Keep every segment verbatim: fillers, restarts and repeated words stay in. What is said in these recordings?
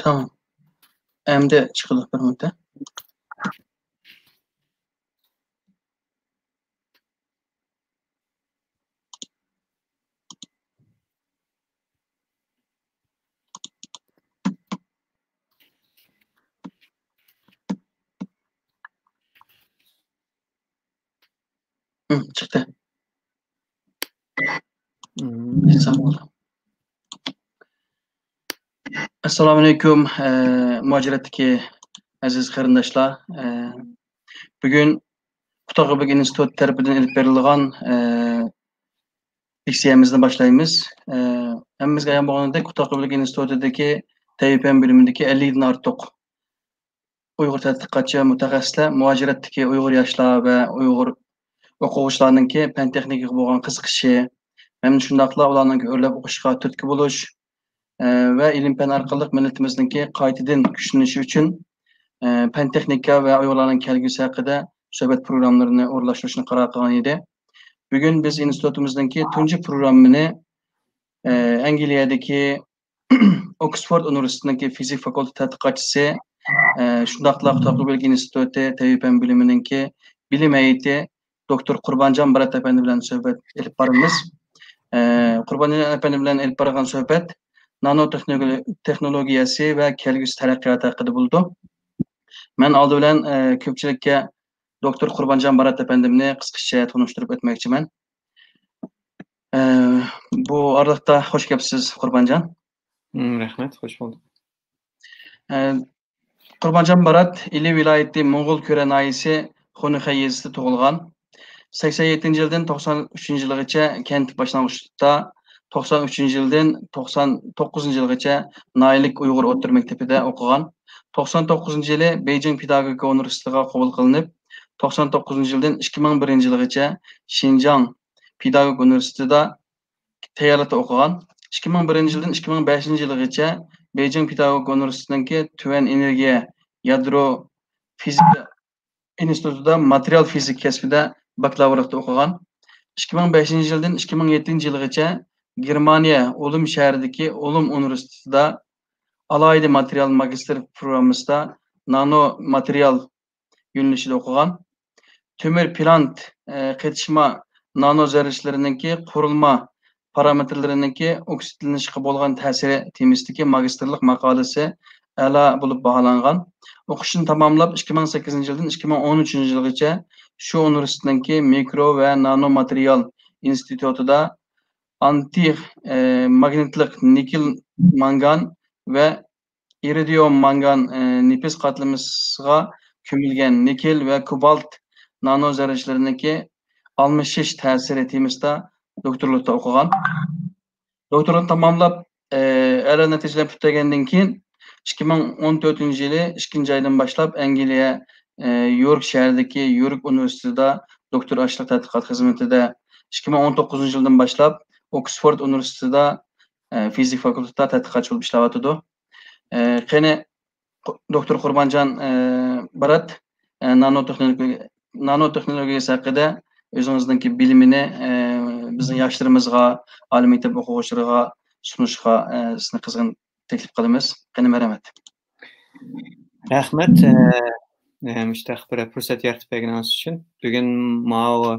تامام. ئەمدى چىقىدۇ بىر مۇددەت. ھىم، چىقتى. ھىم. ساق بول. ئەسسالامۇئەلەيكۇم، ئە، مۇھاجىرەتتىكى ئەزىز قېرىنداشلار. ئە، بۈگۈن قۇتادغۇبىلىك ئىنستىتۇتى تەرىپىدىن ئېلىپ بېرىلغان، ئە، لېكسىيەمىزنى باشلايمىز. ئە، ھەممىمىزگە ئايان بولغىنىدەك، قۇتادغۇبىلىك ئىنستىتۇتىدىكى تەبىئىي پەن بۆلۈمىدىكى ئەللىدىن ئارتۇق ئۇيغۇر تەتقىقاتچى ۋە مۇتەخەسسىسلەر مۇھاجىرەتتىكى ئۇيغۇر ياشلار ۋە ئۇيغۇر ئوقۇغۇچىلارنىڭكى پەن تېخنىكىغا بولغان قىزىقىشى، ھەم شۇنداقلا ئۇلارنىڭكى ئۆرلەپ ئوقۇشىغا تۈرتكە بولۇش، ئە، ۋە ئىلىم-پەن ئارقىلىق مىللىتىمىزنىڭكى قايتىدىن كۈچلىنىشى ئۈچۈن، ئە، پەن-تېخنىكا ۋە ئۇيغۇرلارنىڭ كەلگۈسى ھەققىدە سۆھبەت پروگراممىلىرىنى ئورۇنلاشتۇرۇشنى قارار قىلغان ئىدى. بۈگۈن بىز ئىنستىتۇتىمىزنىڭكى تۇنجى پروگراممىنى، ئە، ئەنگلىيەدىكى ئوكسفورد ئۇنىۋېرسىتېتىنىڭكى فىزىك فاكۇلتېتى تەتقىقاتچىسى، ئە، شۇنداقلا قۇتادغۇبىلىك ئىنستىتۇتى تەبىئىي پەن بۆلۈمىنىڭكى بىلىم ھەيئىتى دوكتور قۇربانجان بارات ئەپەندى بىلەن سۆھبەت ئېلىپ بارىمىز. ئە، قۇربانجان ئەپەندى بىلەن ئېلىپ بارغان سۆھبەت نانو تېخنولوگىيە، تېخنولوگىيەسى ۋە كەلگۈسى تەرەققىياتى ھەققىدە بولىدۇ. مەن ئالدى بىلەن، ئە، كۆپچىلىككە دوكتور قۇربانجان بارات ئەپەندىمنى قىسقىچە تونۇشتۇرۇپ ئۆتمەكچىمەن. ئە، بۇ ئارىلىقتا خوش كەپسىز، قۇربانجان. ھىم، رەھمەت، خوش بولدۇق. ئە، قۇربانجان بارات ئىلى ۋىلايىتى موڭغۇلكۈرە ناھىيەسى خۇنخەي يېزىسىدا تۇغۇلغان. سەكسەن يەتتىنچى يىلدىن توقسان ئۈچىنچى يىلغىچە كەنت باشلانغۇچلۇقتا، توقسان ئۈچىنچى يىلدىن توقسان توققۇزىنچى يىلغىچە ناھىيەلىك ئۇيغۇر ئوتتۇرا مەكتىپىدە ئوقۇغان. توقسان توققۇزىنچى يىلى بېيجىڭ پېداگوگىكا ئۇنىۋېرسىتېتىغا قوبۇل قىلىنىپ، توقسان توققۇزىنچى يىلدىن ئىككى مىڭ بىرىنچى يىلغىچە شىنجاڭ پېداگوگىكا ئۇنىۋېرسىتېتىدا تەييارلىقتا ئوقۇغان. ئىككى مىڭ بىرىنچى يىلدىن ئىككى مىڭ بەشىنچى يىلغىچە بېيجىڭ پېداگوگىكا ئۇنىۋېرسىتېتىنىڭكى تۈەن ئېنېرگىيە يادرو فىزىكا ئىنستىتۇتىدا ماتېرىيال فىزىكا كەسپىدە باكلاۋرلىقتا ئوقۇغان. ئىككى مىڭ بەشىنچى يىلدىن ئىككى مىڭ يەتتىنچى يىلغىچە گېرمانىيە ئۇلم شەھىرىدىكى ئۇلم ئۇنىۋېرسىتېتىدا ئالاھىدە ماتېرىيال ماگىستىر پروگراممىسىدا نانو ماتېرىيال يۆنىلىشىدە ئوقۇغان. تۆمۈر پىلانت، ئە، قېتىشما نانو زەررىچىلىرىنىڭكى قۇرۇلما پارامېتىرلىرىنىڭكى ئوكسىدلىنىشقا بولغان تەسىرى تېمىسىدىكى ماگىستىرلىق ماقالىسى ئەلا بولۇپ باھالانغان. ئوقۇشىنى تاماملاپ، ئىككى مىڭ سەككىزىنچى يىلدىن ئىككى مىڭ ئون ئۈچىنچى يىلغىچە شۇ ئۇنىۋېرسىتېتنىڭكى مىكرو ۋە نانو ماتېرىيال ئىنستىتۇتىدا ئانتى، ئە، ماگنىتلىق نىكېل مانگان ۋە ئىرىدىيۇم مانگان، ئى، نېپىز قاتلىمىسىغا كۆمۈلگەن نىكېل ۋە كوبالت نانو زەررىچىلىرىنىڭكى ئالمىشىش تەسىرى تېمىسىدا دوكتورلۇقتا ئوقۇغان. دوكتورلۇقنى تاماملاپ، ئى، ئەلا نەتىجە بىلەن پۈتتۈرگەندىن كېيىن، ئىككى مىڭ ئون تۆتىنچى يىلى ئىككىنچى ئايدىن باشلاپ ئەنگلىيە، ئى، يورك شەھىرىدىكى يورك ئۇنىۋېرسىتېتىدا دوكتور ئاشلىق تەتقىقات خىزمىتىدە، ئىككى مىڭ ئون توققۇزىنچى يىلدىن باشلاپ ئوكسفورد ئۇنىۋېرسىتېتىدا، ئى، فىزىكا فاكۇلتېتىدا تەتقىقاتچى بولۇپ ئىشلەۋاتىدۇ. ئە، قېنى، قۇ-، دوكتور قۇربانجان، ئە، بارات، ئە، نانو تېخنولوگىيە، نانو تېخنولوگىيەسى ھەققىدە ئۆزىڭىزنىڭكى بىلىمىنى، ئە، بىزنىڭ ياشلىرىمىزغا، ئالىي مەكتەپ ئوقۇغۇچىلىرىغا سۇنۇشقا، ئە، سىزنى قىزغىن تەكلىپ قىلىمىز. قېنى، مەرھەمەت. رەھمەت، ئە، ئە، مۇشۇنداق بىر پۇرسەت يارىتىپ بەرگىنىڭىز ئۈچۈن. بۈگۈن ماۋۇ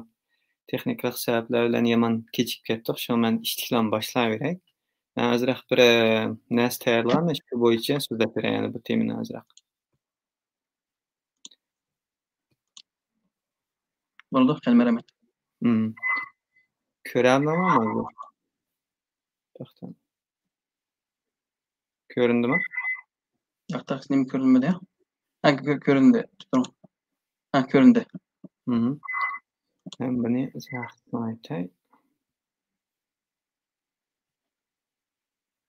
تېخنىكىلىق سەۋەبلەر بىلەن يامان كېچىكىپ كەتتۇق. شۇڭا مەن ئىتتىكلا باشلاۋېرەي. مەن ئازراق بىر، ئە، نەرسە تەييارلىغان، شۇ بويىچە سۆزلەپ بېرەي، يەنە بۇ تېمىنى ئازراق. بولدى، قېنى، مەرھەمەت. مم. كۆرەلمەيمەن ھازىر. توختاڭ. كۆرۈندىمۇ؟ ياق، تېخى نېمە كۆرۈنمىدى. ھە، كۆ-، كۆرۈندى. تۇرۇڭ. ھە، كۆرۈندى. مم. مەن بۇنى ئىزاھاتلاپ ئېيتاي.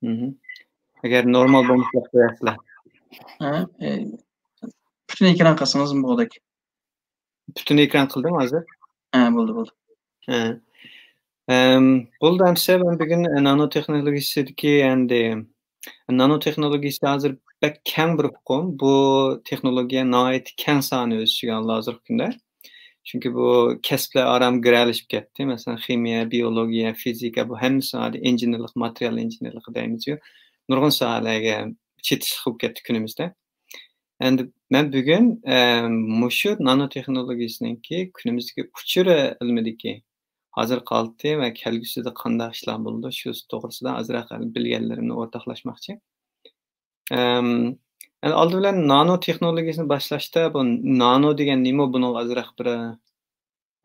مم. ئەگەر نورمال بولمىسا قويارسىلەر. ھە، ئە، پۈتۈن ئېكران قىلسىڭىز بولدى. پۈتۈن ئېكران قىلدىم ھازىر. ھە، بولدى، بولدى. ھە. ئەم، بولدى ئەمىسە، مەن بۈگۈن نانو تېخنولوگىيىسىدىكى ئەمدى، نانو تېخنولوگىيىسى ھازىر بەك كەڭ بىر ئۇقۇم. بۇ تېخنولوگىيە ناھايىتى كەڭ ساھەنى ئۆز ئىچىگە ئالدى ھازىرقى كۈندە. چۈنكى بۇ كەسىپلەر ئارا گىرەلىشىپ كەتتى. مەسىلەن، خىمىيە، بىيولوگىيە، فىزىكا، بۇ ھەممە ساھەدە ئىنژېنېرلىق، ماتېرىيال ئىنژېنېرلىقى دەيمىزكۇ. نۇرغۇن ساھەلەرگە چېتىشلىق بولۇپ كەتتى كۈنىمىزدە. ئەمدى مەن بۈگۈن، ئە، مۇشۇ نانو تېخنولوگىيىسىنىڭكى كۈنىمىزدىكى ئۇچۇر ئىلمىدىكى ھازىرقى ھالىتى ۋە كەلگۈسىدە قانداق ئىشلار بولىدۇ، شۇ توغرىسىدا ئازراق بىلگەنلىرىمنى ئورتاقلاشماقچى. ئەم، ئەمدى ئالدى بىلەن نانو تېخنولوگىيىسىنى باشلاشتا، بۇ نانو دېگەن نېمە، بۇنىڭغا ئازراق بىر،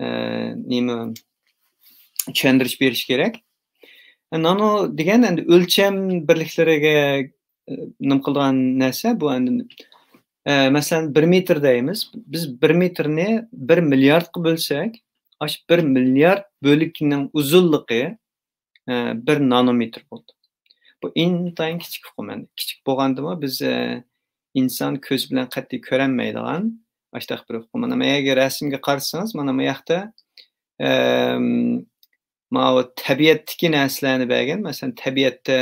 ئە، نېمە، چۈشەندۈرۈش بېرىش كېرەك. نانو دېگەن ئەمدى ئۆلچەم بىرلىكلىرىگە، ئە، نېمە قىلىدىغان نەرسە، بۇ ئەمدى، ئە، مەسىلەن، بىر مېتىر دەيمىز. بىز بىر مېتىرنى بىر مىلياردقا بۆلسەك، ئاشۇ بىر مىليارد بۆلىكىنىڭ ئۇزۇنلۇقى، ئە، بىر نانومېتىر بولىدۇ. بۇ ئىنتايىن كىچىك ئۇقۇم ئەمدى. كىچىك بولغاندىمۇ بىز، ئە، ئىنسان كۆزى بىلەن قەتئىي كۆرەلمەيدىغان ئاشۇنداق بىر ئۇقۇم. مانا مەيەگە رەسىمگە قارىسىڭىز، مانا ما ياقتا، ئەم، ماۋۇ تەبىئەتتىكى نەرسىلەرنى بەرگەن. مەسىلەن، تەبىئەتتە،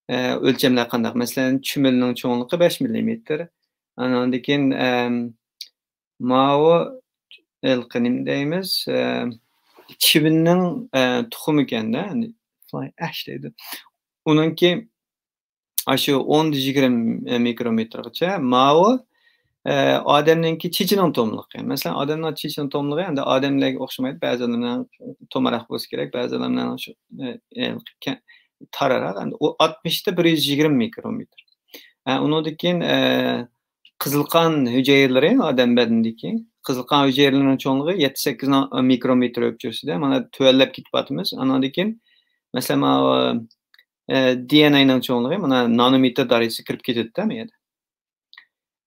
ئە، ئۆلچەملەر قانداق؟ مەسىلەن، چۈمۈلىنىڭ چوڭلۇقى بەش مىللىمېتىر. ئاناندىن كېيىن، ئەم، ماۋۇ ھېلىقى نېمە دەيمىز؟ ئە، چىۋىننىڭ، ئە، تۇخۇمى ئىكەن-دە، يەنى fly ash دەيدۇ. ئۇنىڭكى ئاشۇ ئون يىگىرمە مىكرومېتىرغىچە. ماۋۇ، ئە، ئادەمنىڭكى چېچىنىڭ توملۇقى. مەسىلەن، ئادەمنىڭ چېچىنىڭ توملۇقى ئەمدى ئادەملەرگە ئوخشىمايدۇ. بەزى ئادەملەرنىڭ تومراق بولسا كېرەك، بەزى ئادەملەرنىڭ شۇ، ئە، ئە، كە-، تارراق. ئەمدى ئۇ ئاتمىشتا بىر يۈز يىگىرمە مىكرومېتىر. ئە، ئۇنىڭدىن كېيىن، ئە، قىزىل قان ھۈجەيرىلىرى ئادەم بەدىنىدىكى. قىزىل قان ھۈجەيرىلىرىنىڭ چوڭلۇقى يەتتە سەككىز مىكرومېتىر ئۆلچىسىدە. مانا تۆۋەنلەپ كېتىۋاتىمىز. ئاناندىن كېيىن، مەسىلەن، مانا، ئە، دى ئېن ئەينىڭ چوڭلۇقى مانا نانومېتىر دەرىجىسىگە كىرىپ كېتىدۇ-دە، بۇ يەردە.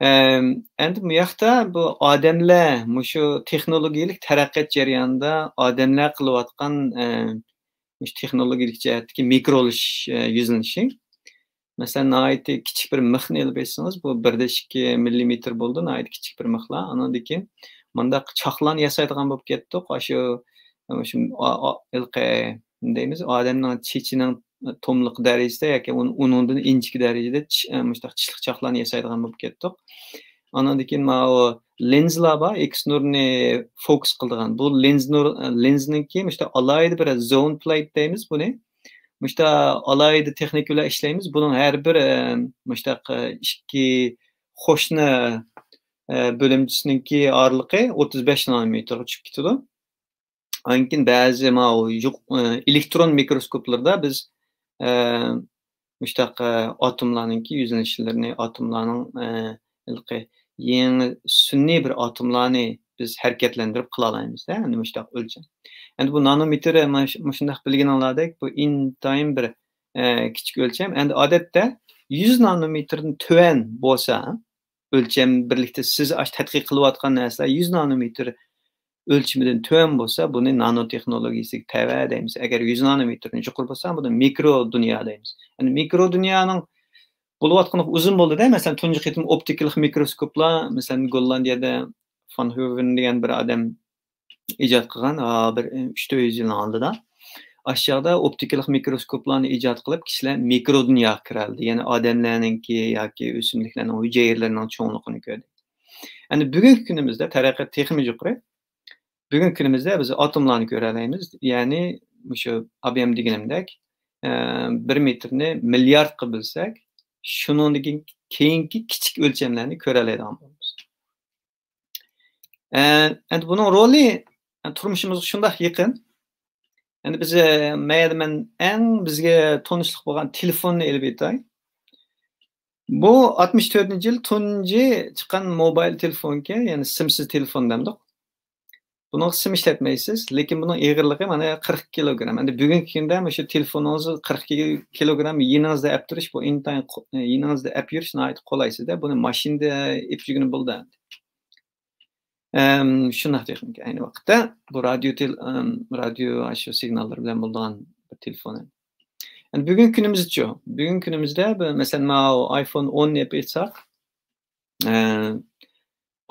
ئەم، ئەمدى بۇ ياقتا بۇ ئادەملەر مۇشۇ تېخنولوگىيەلىك تەرەققىيات جەريانىدا ئادەملەر قىلىۋاتقان، ئە، مۇشۇ تېخنولوگىيەلىك جەھەتتىكى مىكرولىشىش، ئە، يۈزلىنىشى. مەسىلەن، ناھايىتى كىچىك بىر مىخنى ئېلىپ ئېيتسىڭىز، بۇ بىر دە ئىككى مىللىمېتىر بولىدۇ، ناھايىتى كىچىك بىر مىخلار. ئانىڭدىن كېيىن مۇنداق چاقلارنى ياسايدىغان بولۇپ كەتتۇق. ئاشۇ، شۇ، ئا-، ئا-، ھېلىقى، نېمە دەيمىز، ئادەمنىڭ چېچىنىڭ توملۇق دەرىجىسىدە ياكى ئۇن-، ئۇنىڭدىن ئىنچىكە دەرىجىدە چ-، مۇشۇنداق چىشلىق چاقلارنى ياسايدىغان بولۇپ كەتتۇق. ئانىڭدىن كېيىن ماۋۇ لىنزىلار بار، ئېكس نۇرنى فوكۇس قىلىدىغان. بۇ لىنز نۇر، لىنزنىڭكى مۇشۇنداق ئالاھىدە بىر زون پلېيت دەيمىز بۇنى. مۇشۇنداق ئالاھىدە تېخنىكا بىلەن ئىشلەيمىز. بۇنىڭ ھەر بىر، ئە، مۇشۇنداق، ئە، ئىككى قوشنا، ئە، بۆلۈمچىسىنىڭكى ئارىلىقى ئوتتۇز بەش نانومېتىرغا چۈشۈپ كېتىدۇ. ئاندىن كېيىن بەزى ماۋۇ يۇق-، ئە، ئېلېكترون مىكروسكوپلىرىدا بىز، ئە، مۇشۇنداق، ئە، ئاتوملارنىڭكى يۈزلىنىشلىرىنى، ئاتوملارنىڭ، ئە، ھېلىقى يېڭى سۈنئىي بىر ئاتوملارنى بىز ھەرىكەتلەندۈرۈپ قىلالايمىز-دە، ئەمدى مۇشۇنداق ئۆلچەم. ئەمدى بۇ نانومېتىر، مانا شۇ-، مۇشۇنداق بىلگىنىڭلاردەك، بۇ ئىنتايىن بىر، ئە، كىچىك ئۆلچەم. ئەمدى ئادەتتە يۈز نانومېتىردىن تۆۋەن بولسا، ئۆلچەم بىرلىكتە سىز ئاشۇ تەتقىق قىلىۋاتقان نەرسىلەر يۈز نانومېتىر ئۆلچىمىدىن تۆۋەن بولسا، بۇنى نانو تېخنولوگىيىسىگە تەۋە دەيمىز. ئەگەر يۈز نانومېتىردىن يۇقىرى بولسا، بۇنى مىكرو دۇنيا دەيمىز. يەنى مىكرو دۇنيانىڭ بولۇۋاتقىنى ئۇزۇن بولدى-دە. مەسىلەن، تۇنجى قېتىم ئوپتىكىلىق مىكروسكوپلار، مەسىلەن، گوللاندىيەدە فان ھوۋېن دېگەن بىر ئادەم ئىجاد قىلغان، ئا، بىر ئۈچ تۆت يۈز يىلنىڭ ئالدىدا. ئاشۇ چاغدا ئوپتىكىلىق مىكروسكوپلارنى ئىجاد قىلىپ، كىشىلەر مىكرو دۇنياغا كىرەلىدى. يەنى ئادەملەرنىڭكى ياكى ئۆسۈملۈكلەرنىڭ ھۈجەيرىلىرىنىڭ چوڭلۇقىنى كۆردى. ئەمدى بۈگۈنكى كۈنىمىزدە تەرەققىيات تېخىمۇ يۇقىرى. بۈگۈنكى كۈنىمىزدە بىز ئاتوملارنى كۆرەلەيمىز. يەنى مۇشۇ ئابيام دېگىنىمدەك، ئە، بىر مېتىرنى مىلياردقا بۆلسەك، شۇنىڭدىن كېيىنكى كىچىك ئۆلچەملەرنى كۆرەلەيدىغان بولىمىز. ئە، ئەمدى بۇنىڭ رولى، ئە، تۇرمۇشىمىزغا شۇنداق يېقىن. ئەمدى بىز، ئە، مەيەردە مەن ئەڭ بىزگە تونۇشلۇق بولغان تېلېفوننى ئېلىپ ئېيتاي. بۇ ئاتمىش تۆتىنچى يىل تۇنجى چىققان موبايل تېلېفونكەن، يەنى سىمسىز تېلېفون دەمدۇق. بۇنىڭغا سىم ئىشلەتمەيسىز، لېكىن بۇنىڭ ئېغىرلىقى مانا قىرىق كىلوگرام. ئەمدى بۈگۈنكى كۈندە مۇشۇ تېلېفونىڭىزنى قىرىق كىلوگرام يېنىڭىزدا ئەپ تۇرۇش، بۇ ئىنتايىن قو-، يېنىڭىزدا ئەپ يۈرۈش ناھايىتى قولايسىزدە. بۇنى ماشىنىدا ئېپ يۈرگىلى بولىدۇ ئەمدى. ئەم، شۇنداق تېخنىكا ئەينى ۋاقىتتا. بۇ رادىيو تېل-، ئەم، رادىيو ئاشۇ سىگناللىرى بىلەن بولىدىغان بىر تېلېفون. ئەمدى بۈگۈنكى كۈنىمىزچۇ؟ بۈگۈنكى كۈنىمىزدە بىر، مەسىلەن، ماۋۇ ئايفون ئون ئېلىپ ئېيتساق، ئە،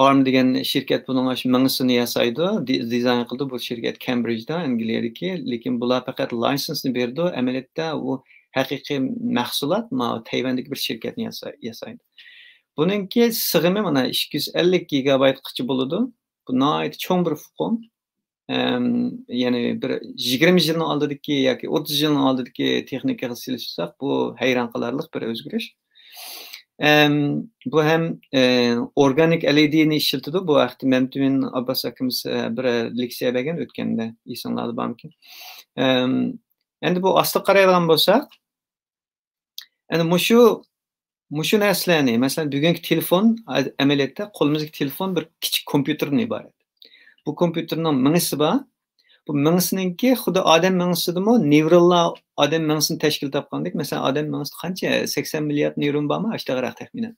ئارم دېگەن شىركەت بۇنىڭ ئاشۇ مېڭىسىنى ياسايدۇ، دى-، دىزاين قىلىدۇ. بۇ شىركەت كەمبرىجدا، ئەنگلىيەدىكى. لېكىن بۇلار پەقەت لايسېنسنى بېرىدۇ. ئەمەلىيەتتە ئۇ ھەقىقىي مەھسۇلات ماۋۇ تەيۋەندىكى بىر شىركەتنى ياسا-، ياسايدۇ. بۇنىڭكى سىغىمى مانا ئىككى يۈز ئەللىك گىگابايتقىچە بولىدۇ. بۇ ناھايىتى چوڭ بىر ئۇقۇم. ئەم، يەنى بىر يىگىرمە يىلنىڭ ئالدىدىكى ياكى ئوتتۇز يىلنىڭ ئالدىدىكى تېخنىكىغا سېلىشتۇرساق، بۇ ھەيران قالارلىق بىر ئۆزگىرىش. ئەم، بۇ ھەم، ئە، ئورگانىك ئەل ئى دى نى ئىشلىتىدۇ. بۇ ھەقتە مەمتىمىن ئابباس ئاكىمىز، ئە، بىر لېكسىيە بەرگەن ئۆتكەندە، ئېسىڭلاردا بارمىكىن؟ ئەم، ئەمدى بۇ ئاستىغا قارايدىغان بولساق، ئەنە مۇشۇ، مۇشۇ نەرسىلەرنى، مەسىلەن، بۈگۈنكى تېلېفون، ئە-، ئەمەلىيەتتە قولىمىزدىكى تېلېفون بىر كىچىك كومپيۇتېردىن ئىبارەت. بۇ كومپيۇتېرنىڭ مېڭىسى بار. بۇ مېڭىسىنىڭكى خۇددى ئادەم مېڭىسىدىمۇ نېۋرونلار ئادەم مېڭىسىنى تەشكىل تاپقاندەك، مەسىلەن، ئادەم مېڭىسىدە قانچە، سەكسەن مىليارد نېۋرون بارمۇ؟ ئاشتاغراق تەخمىنەن.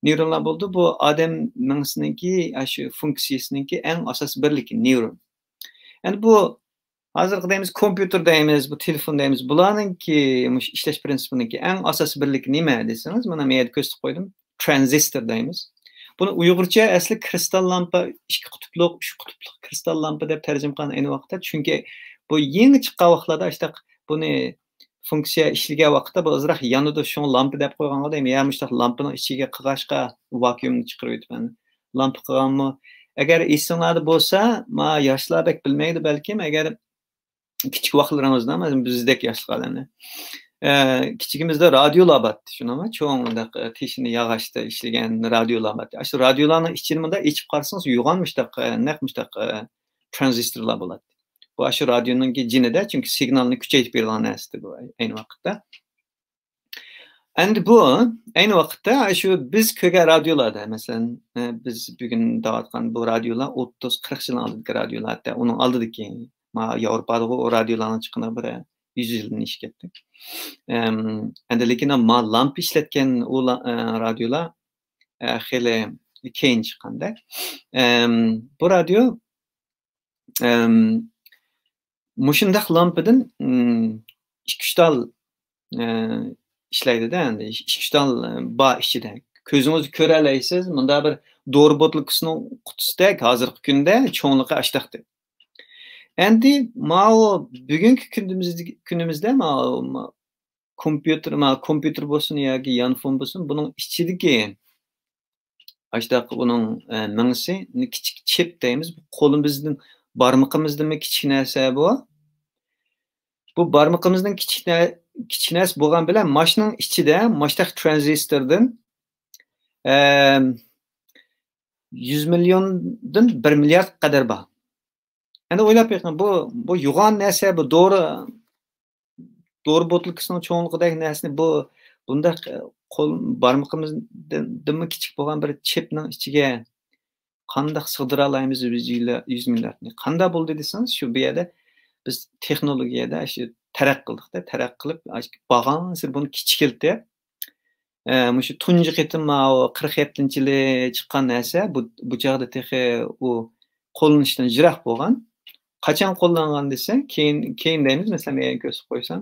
نېۋرونلار بولىدۇ. بۇ ئادەم مېڭىسىنىڭكى، ئاشۇ فۇنكسىيىسىنىڭكى ئەڭ ئاساسىي بىرلىكى نېۋرون. ئەنە بۇ ھازىرقى دەيمىز، كومپيۇتېر دەيمىز، بۇ تېلېفون دەيمىز، بۇلارنىڭكى مۇشۇ ئىشلەش پىرىنسىپىنىڭكى ئەڭ ئاساسىي بىرلىكى نېمە دېسىڭىز، مانا مەن يەردە كۆرسىتىپ قويدۇم. ترانزىستور دەيمىز. بۇنى ئۇيغۇرچە ئەسلى كرىستال لامپا، ئىككى قۇتۇپلۇق، ئۈچ قۇتۇپلۇق كرىستال لامپا دەپ تەرجىمە قىلغان ئەينى ۋاقىتتا. چۈنكى بۇ يېڭى چىققان ۋاقىتلاردا ئاشتاق بۇنى فۇنكسىيە ئىشلىگەن ۋاقىتتا بۇ ئازراق يانىدۇ، شۇڭا لامپا دەپ قويغانغۇ دەيمەن. يا مۇشتاق لامپىنىڭ ئىچىگە قىلغاچقا ۋاكۇئۇمنى چىقىرىۋېتىپ، لامپا قىلغانمۇ؟ ئەگەر ئېسىڭلاردا بولسا، ما ياشلار بەك بىلمەيدۇ بەلكىم، ئەگەر كىچىك ۋاقىتلىرىڭىزدا، مەسىلەن، بىزدەك ياشلىق ئادەملەر، ئە، كىچىكىمىزدە رادىيولار بارتتى، شۇنداقمۇ؟ چوڭ مۇنداق، ئە، تېشىنى ياغاچتا ئىشلىگەن رادىيولار بارتتى. ئاشۇ رادىيولارنىڭ ئىچىنى مۇنداق ئېچىپ قارىسىڭىز، يوغان مۇشتاق، ئە، نەق مۇشتاق، ئە، ترانزىستورلار بولاتتى. بۇ ئاشۇ رادىيونىڭكى جېنىدە، چۈنكى سىگنالنى كۈچەيتىپ بېرىدىغان نەرسىدى بۇ ئەينى ۋاقىتتا. ئەمدى بۇ ئەينى ۋاقىتتا شۇ بىز كۆرگەن رادىيولاردا، مەسىلەن، ئە، بىز بۈگۈن دەۋاتقان بۇ رادىيولار ئوتتۇز، قىرىق يىلنىڭ ئالدىدىكى رادىيولار، ھەتتا ئۇنىڭ ئالدىدىكى، ما، ياۋروپادىغۇ ئۇ رادىيولارنىڭ چىققىنىغا بىر يۈز يىلدىن ئېشىپ كەتتى. ئەم، ئەمدى لېكىن ما لامپا ئىشلەتكەن ئۇ لا-، ئە، رادىيولار، ئە، خېلى كېيىن چىققاندا. ئەم، بۇ رادىيو ئەم، مۇشۇنداق لامپىدىن، ئىم، ئىككى ئۈچ تال، ئە، ئىشلەيدۇ-دە، ئەمدى ئىككى ئۈچ تال، ئە، بار ئىچىدە. كۆزىڭىز كۆرەلەيسىز، مۇندا بىر دورا بوتۇلكىسىنىڭ قۇتىسىدەك، ھازىرقى كۈندە چوڭلۇقى ئاشتاقتى. ئەمدى ماۋۇ بۈگۈنكى كۈندىمىزدىكى، كۈنىمىزدە ماۋۇ، ما-، كومپيۇتېر، ما-، كومپيۇتېر بولسۇن ياكى يانفون بولسۇن، بۇنىڭ ئىچىدىكى ئاشۇنداق ئۇنىڭ، ئە، مېڭىسى، كىچىك چىپ دەيمىز. قولىمىزدىن، بارمىقىمىزدىنمۇ كىچىك نەرسە بۇ. بۇ بارمىقىمىزدىن كىچىك نە-، كىچىك نەرسە بولغان بىلەن، ماشۇنىڭ ئىچىدە ماشۇنداق ترانزىستوردىن، ئەم، يۈز مىليوندىن بىر مىليارد قەدەر بار. ئەمدى ئويلاپ بېقىڭ، بۇ، بۇ يوغان نەرسە، بۇ دورا، دورا بوتۇلكىسىنىڭ چوڭلۇقىدەك نەرسىنى بۇ، بۇنداق، ئە، قول، بارمىقىمىزدىنمۇ كىچىك بولغان بىر چىپنىڭ ئىچىگە قانداق سىغدۇرالايمىز يۈز مىليار-، يۈز مىلياردنى؟ قانداق بولدى دېسىڭىز، شۇ بۇ يەردە بىز تېخنولوگىيەدە شۇ تەرەققىي قىلدۇق-دە، تەرەققىي قىلىپ، بارغانسېرى بۇنى كىچىكلىتىپ، ئە، مۇشۇ تۇنجى قېتىم ماۋۇ قىرىق يەتتىنچى يىلى چىققان نەرسە، بۇ، بۇ چاغدا تېخى ئۇ قوللىنىشتىن يىراق بولغان. قاچان قوللانغان دېسە، كېيىن، كېيىن دەيمىز، مەسىلەن، مەن كۆرسىتىپ قويسام.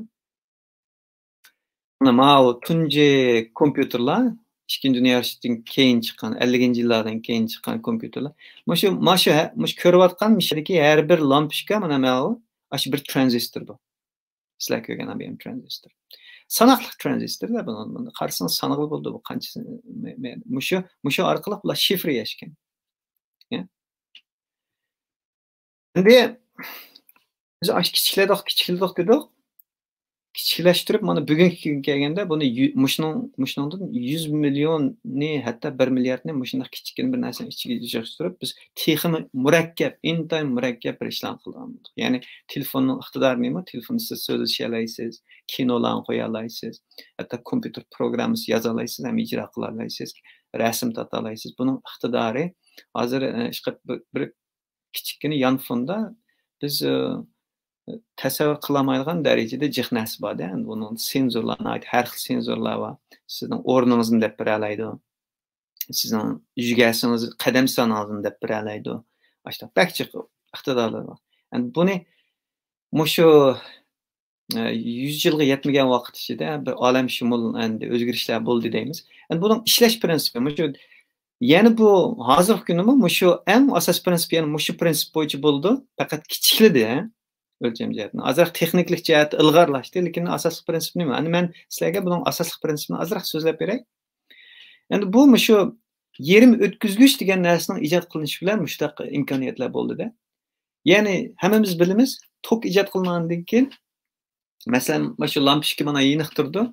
مانا ماۋۇ تۇنجى كومپيۇتېرلار، ئىككىنچى دۇنيا ئۇرۇشىدىن كېيىن چىققان، ئەللىكىنچى يىللاردىن كېيىن چىققان كومپيۇتېرلار. مۇشۇ، مانا شۇ، مۇشۇ كۆرۈۋاتقان مۇشۇدىكى ھەر بىر لامپۇچكا مانا ماۋۇ، ئاشۇ بىر ترانزىستور بۇ. سىلەر كۆرگەن ئايبىم ترانزىستور. ساناقلىق ترانزىستور-دە، بۇنى، بۇنى قارىسىڭىز سانىغىلى بولىدۇ، بۇ قانچىسى، مۇشۇ، مۇشۇ ئارقىلىق بۇلار شىفىر يەشكەن. يا. ئەمدى بىز ئاشۇ كىچىكلىدۇق، كىچىكلىدۇق دېدۇق. كىچىكلەشتۈرۈپ، مانا بۈگۈنكى كۈنگە كەلگەندە بۇنى يۈ-، مۇشۇنىڭ، مۇشۇنىڭدىن يۈز مىليوننى، ھەتتا بىر مىلياردنى مۇشۇنداق كىچىككىنە بىر نەرسىنىڭ ئىچىگە يىغىشتۇرۇپ، بىز تېخىمۇ مۇرەككەپ، ئىنتايىن مۇرەككەپ بىر ئىشلارنى قىلغان بولدۇق. يەنى تېلېفوننىڭ ئىقتىدارى نېمە؟ تېلېفوندا سىز سۆزلىشەلەيسىز، كىنولارنى قويالايسىز، ھەتتا كومپيۇتېر پروگراممىسى يازالايسىز ھەم ئىجرا قىلالايسىز، رەسىم تارتالايسىز. بۇنىڭ ئىقتىدارى ھازىر، ئى، ئىشقىلىپ بىر، بىر كىچىككىنە يانفوندا بىز، ئى، تەسەۋۋۇر قىلالمايدىغان دەرىجىدە جىق نەرسە بار-دە. ئەمدى ئۇنىڭ سېنزورلار، ناھايىتى ھەر خىل سېنزورلار بار. سىزنىڭ ئورنىڭىزنى دەپ بېرەلەيدۇ. سىزنىڭ يۈگەرسىڭىز قەدەم سانىڭىزنى دەپ بېرەلەيدۇ. ئاشۇنداق بەك جىق ئىقتىدارلىرى بار. ئەمدى بۇنى مۇشۇ، ئە، يۈز يىلغا يەتمىگەن ۋاقىت ئىچىدە بىر ئالەمشۇمۇل ئەمدى ئۆزگىرىشلەر بولدى دەيمىز. ئەمدى بۇنىڭ ئىشلەش پىرىنسىپى مۇشۇ. يەنە بۇ ھازىرقى كۈندىمۇ مۇشۇ ئەڭ ئاساسىي پىرىنسىپ، يەنە مۇشۇ پىرىنسىپ بويىچە بولىدۇ. پەقەت كىچىكلىدى، ھە؟ ئۆلچەم جەھەتتىن. ئازراق تېخنىكلىق جەھەتتە ئىلغارلاشتى، لېكىن ئاساسلىق پىرىنسىپ نېمە؟ ئەمدى مەن سىلەرگە بۇنىڭ ئاساسلىق پىرىنسىپىنى ئازراق سۆزلەپ بېرەي. ئەمدى بۇ مۇشۇ يېرىم ئۆتكۈزگۈچ دېگەن نەرسىنىڭ ئىجاد قىلىنىشى بىلەن مۇشۇنداق ئىمكانىيەتلەر بولدى-دە. يەنى ھەممىمىز بىلىمىز، توك ئىجاد قىلىنغاندىن كېيىن، مەسىلەن، مانا شۇ لامپۇچكا مانا يېنىق تۇرىدۇ.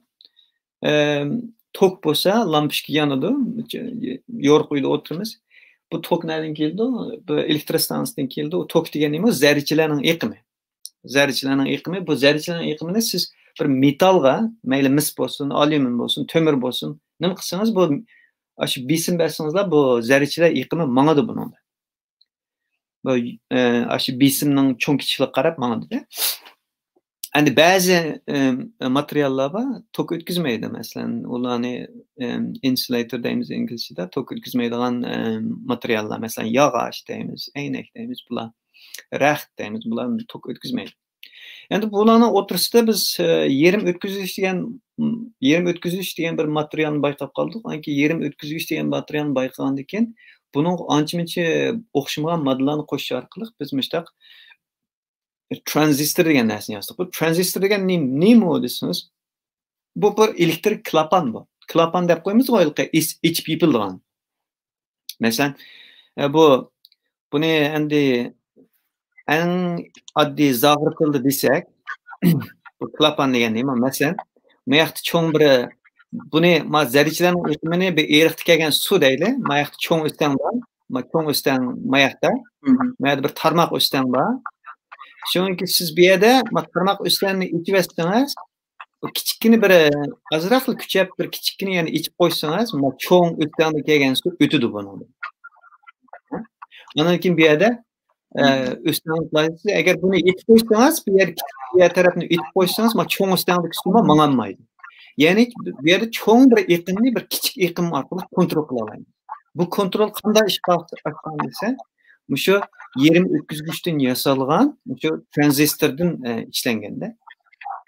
ئەم، توك بولسا لامپۇچكا يانىدۇ، يورۇق ئۆيدە ئولتۇرىمىز. بۇ توك نەدىن كېلىدۇ؟ بۇ ئېلېكتر ستانسىدىن كېلىدۇ. توك دېگەن نېمە؟ زەررىچىلەرنىڭ ئېقىمى. زەررىچىلەرنىڭ ئېقىمى، بۇ زەررىچىلەرنىڭ ئېقىمىنى سىز بىر مېتالغا، مەيلى مىس بولسۇن، ئاليۇمىن بولسۇن، تۆمۈر بولسۇن، نېمە قىلسىڭىز، بۇ ئاشۇ بېسىم بەرسىڭىزلا، بۇ زەررىچىلەر ئېقىمى ماڭىدۇ بۇنىڭدا. بۇ، ئە، ئاشۇ بېسىمنىڭ چوڭ كىچىكلىكىگە قاراپ ماڭىدۇ. ئەندى بەزى، ئە، ماتېرىياللار بار، توك ئۆتكۈزمەيدۇ. مەسىلەن، ئۇلارنى، ئە، ئىنسۇلاتور دەيمىز ئىنگلىزچىدا، توك ئۆتكۈزمەيدىغان، ئە، ماتېرىياللار. مەسىلەن، ياغاچ دەيمىز، ئەينەك دەيمىز، بۇلار، رەخت دەيمىز، بۇلار توك ئۆتكۈزمەيدۇ. ئەندى بۇلارنىڭ ئوتتۇرىسىدا بىز، ئە، يېرىم ئۆتكۈزگۈچ دېگەن، يېرىم ئۆتكۈزگۈچ دېگەن بىر ماتېرىيالنى بايقاپ قالدۇق. ئانكى يېرىم ئۆتكۈزگۈچ دېگەن ماتېرىيالنى بايقىغاندىن كېيىن، بۇنىڭغا ئانچە-مۇنچە ئوخشىمىغان ماددىلارنى قوشۇش ئارقىلىق بىز مۇشتاق ترانزىستور دېگەن نەرسىنى يازدۇق. بۇ ترانزىستور دېگەن نېم-، نېمە دېسىڭىز، بۇ بىر ئېلېكترىك كلاپان بۇ. كلاپان دەپ قويىمىزغۇ، ھېلىقى ئېچ-، ئېچىپ يېپىلىدىغان. مەسىلەن، ئە، بۇ، بۇنى ئەمدى ئەڭ ئاددىي زاغرا تىلدا دېسەك، بۇ كلاپان دېگەن نېمە؟ مەسىلەن، ما ياقتا چوڭ بىر، بۇنى، ما زەررىچىلەرنىڭ ئېقىمىنى بىر ئېرىقتا كەلگەن سۇ دەيلى. ما ياقتا چوڭ ئۆستەڭ بار، ما چوڭ ئۆستەڭ ما ياقتا. ما يەردە بىر تارماق ئۆستەڭ بار. شۇنىڭكى سىز بۇ يەردە ما تارماق ئۆستەڭنى ئېچىۋەتسىڭىز، بۇ كىچىككىنە بىر، ئازراقلا كۈچەپ، بىر كىچىككىنە يەنە ئېچىپ قويسىڭىز، ما چوڭ ئۆستەڭدىن كەلگەن سۇ ئۆتىدۇ بۇنىڭدىن. ئاندىن كېيىن بۇ يەردە، ئە، ئۆستەڭ، ئەگەر بۇنى ئېچىپ قويسىڭىز، بۇ يەر، بۇ يەر تەرەپنى ئېچىپ قويسىڭىز، ما چوڭ ئۆستەڭدىكى سۇ ما ماڭالمايدۇ. يەنى بۇ يەردە چوڭ بىر ئېقىمنى بىر كىچىك ئېقىم ئارقىلىق كونترول قىلالايمىز. بۇ كونترول قانداق ئىشقا ئاشقان دېسە، مۇشۇ يېرىم ئۆتكۈزگۈچتىن ياسالغان، مۇشۇ ترانزىستوردىن، ئە، ئىشلەنگەندە،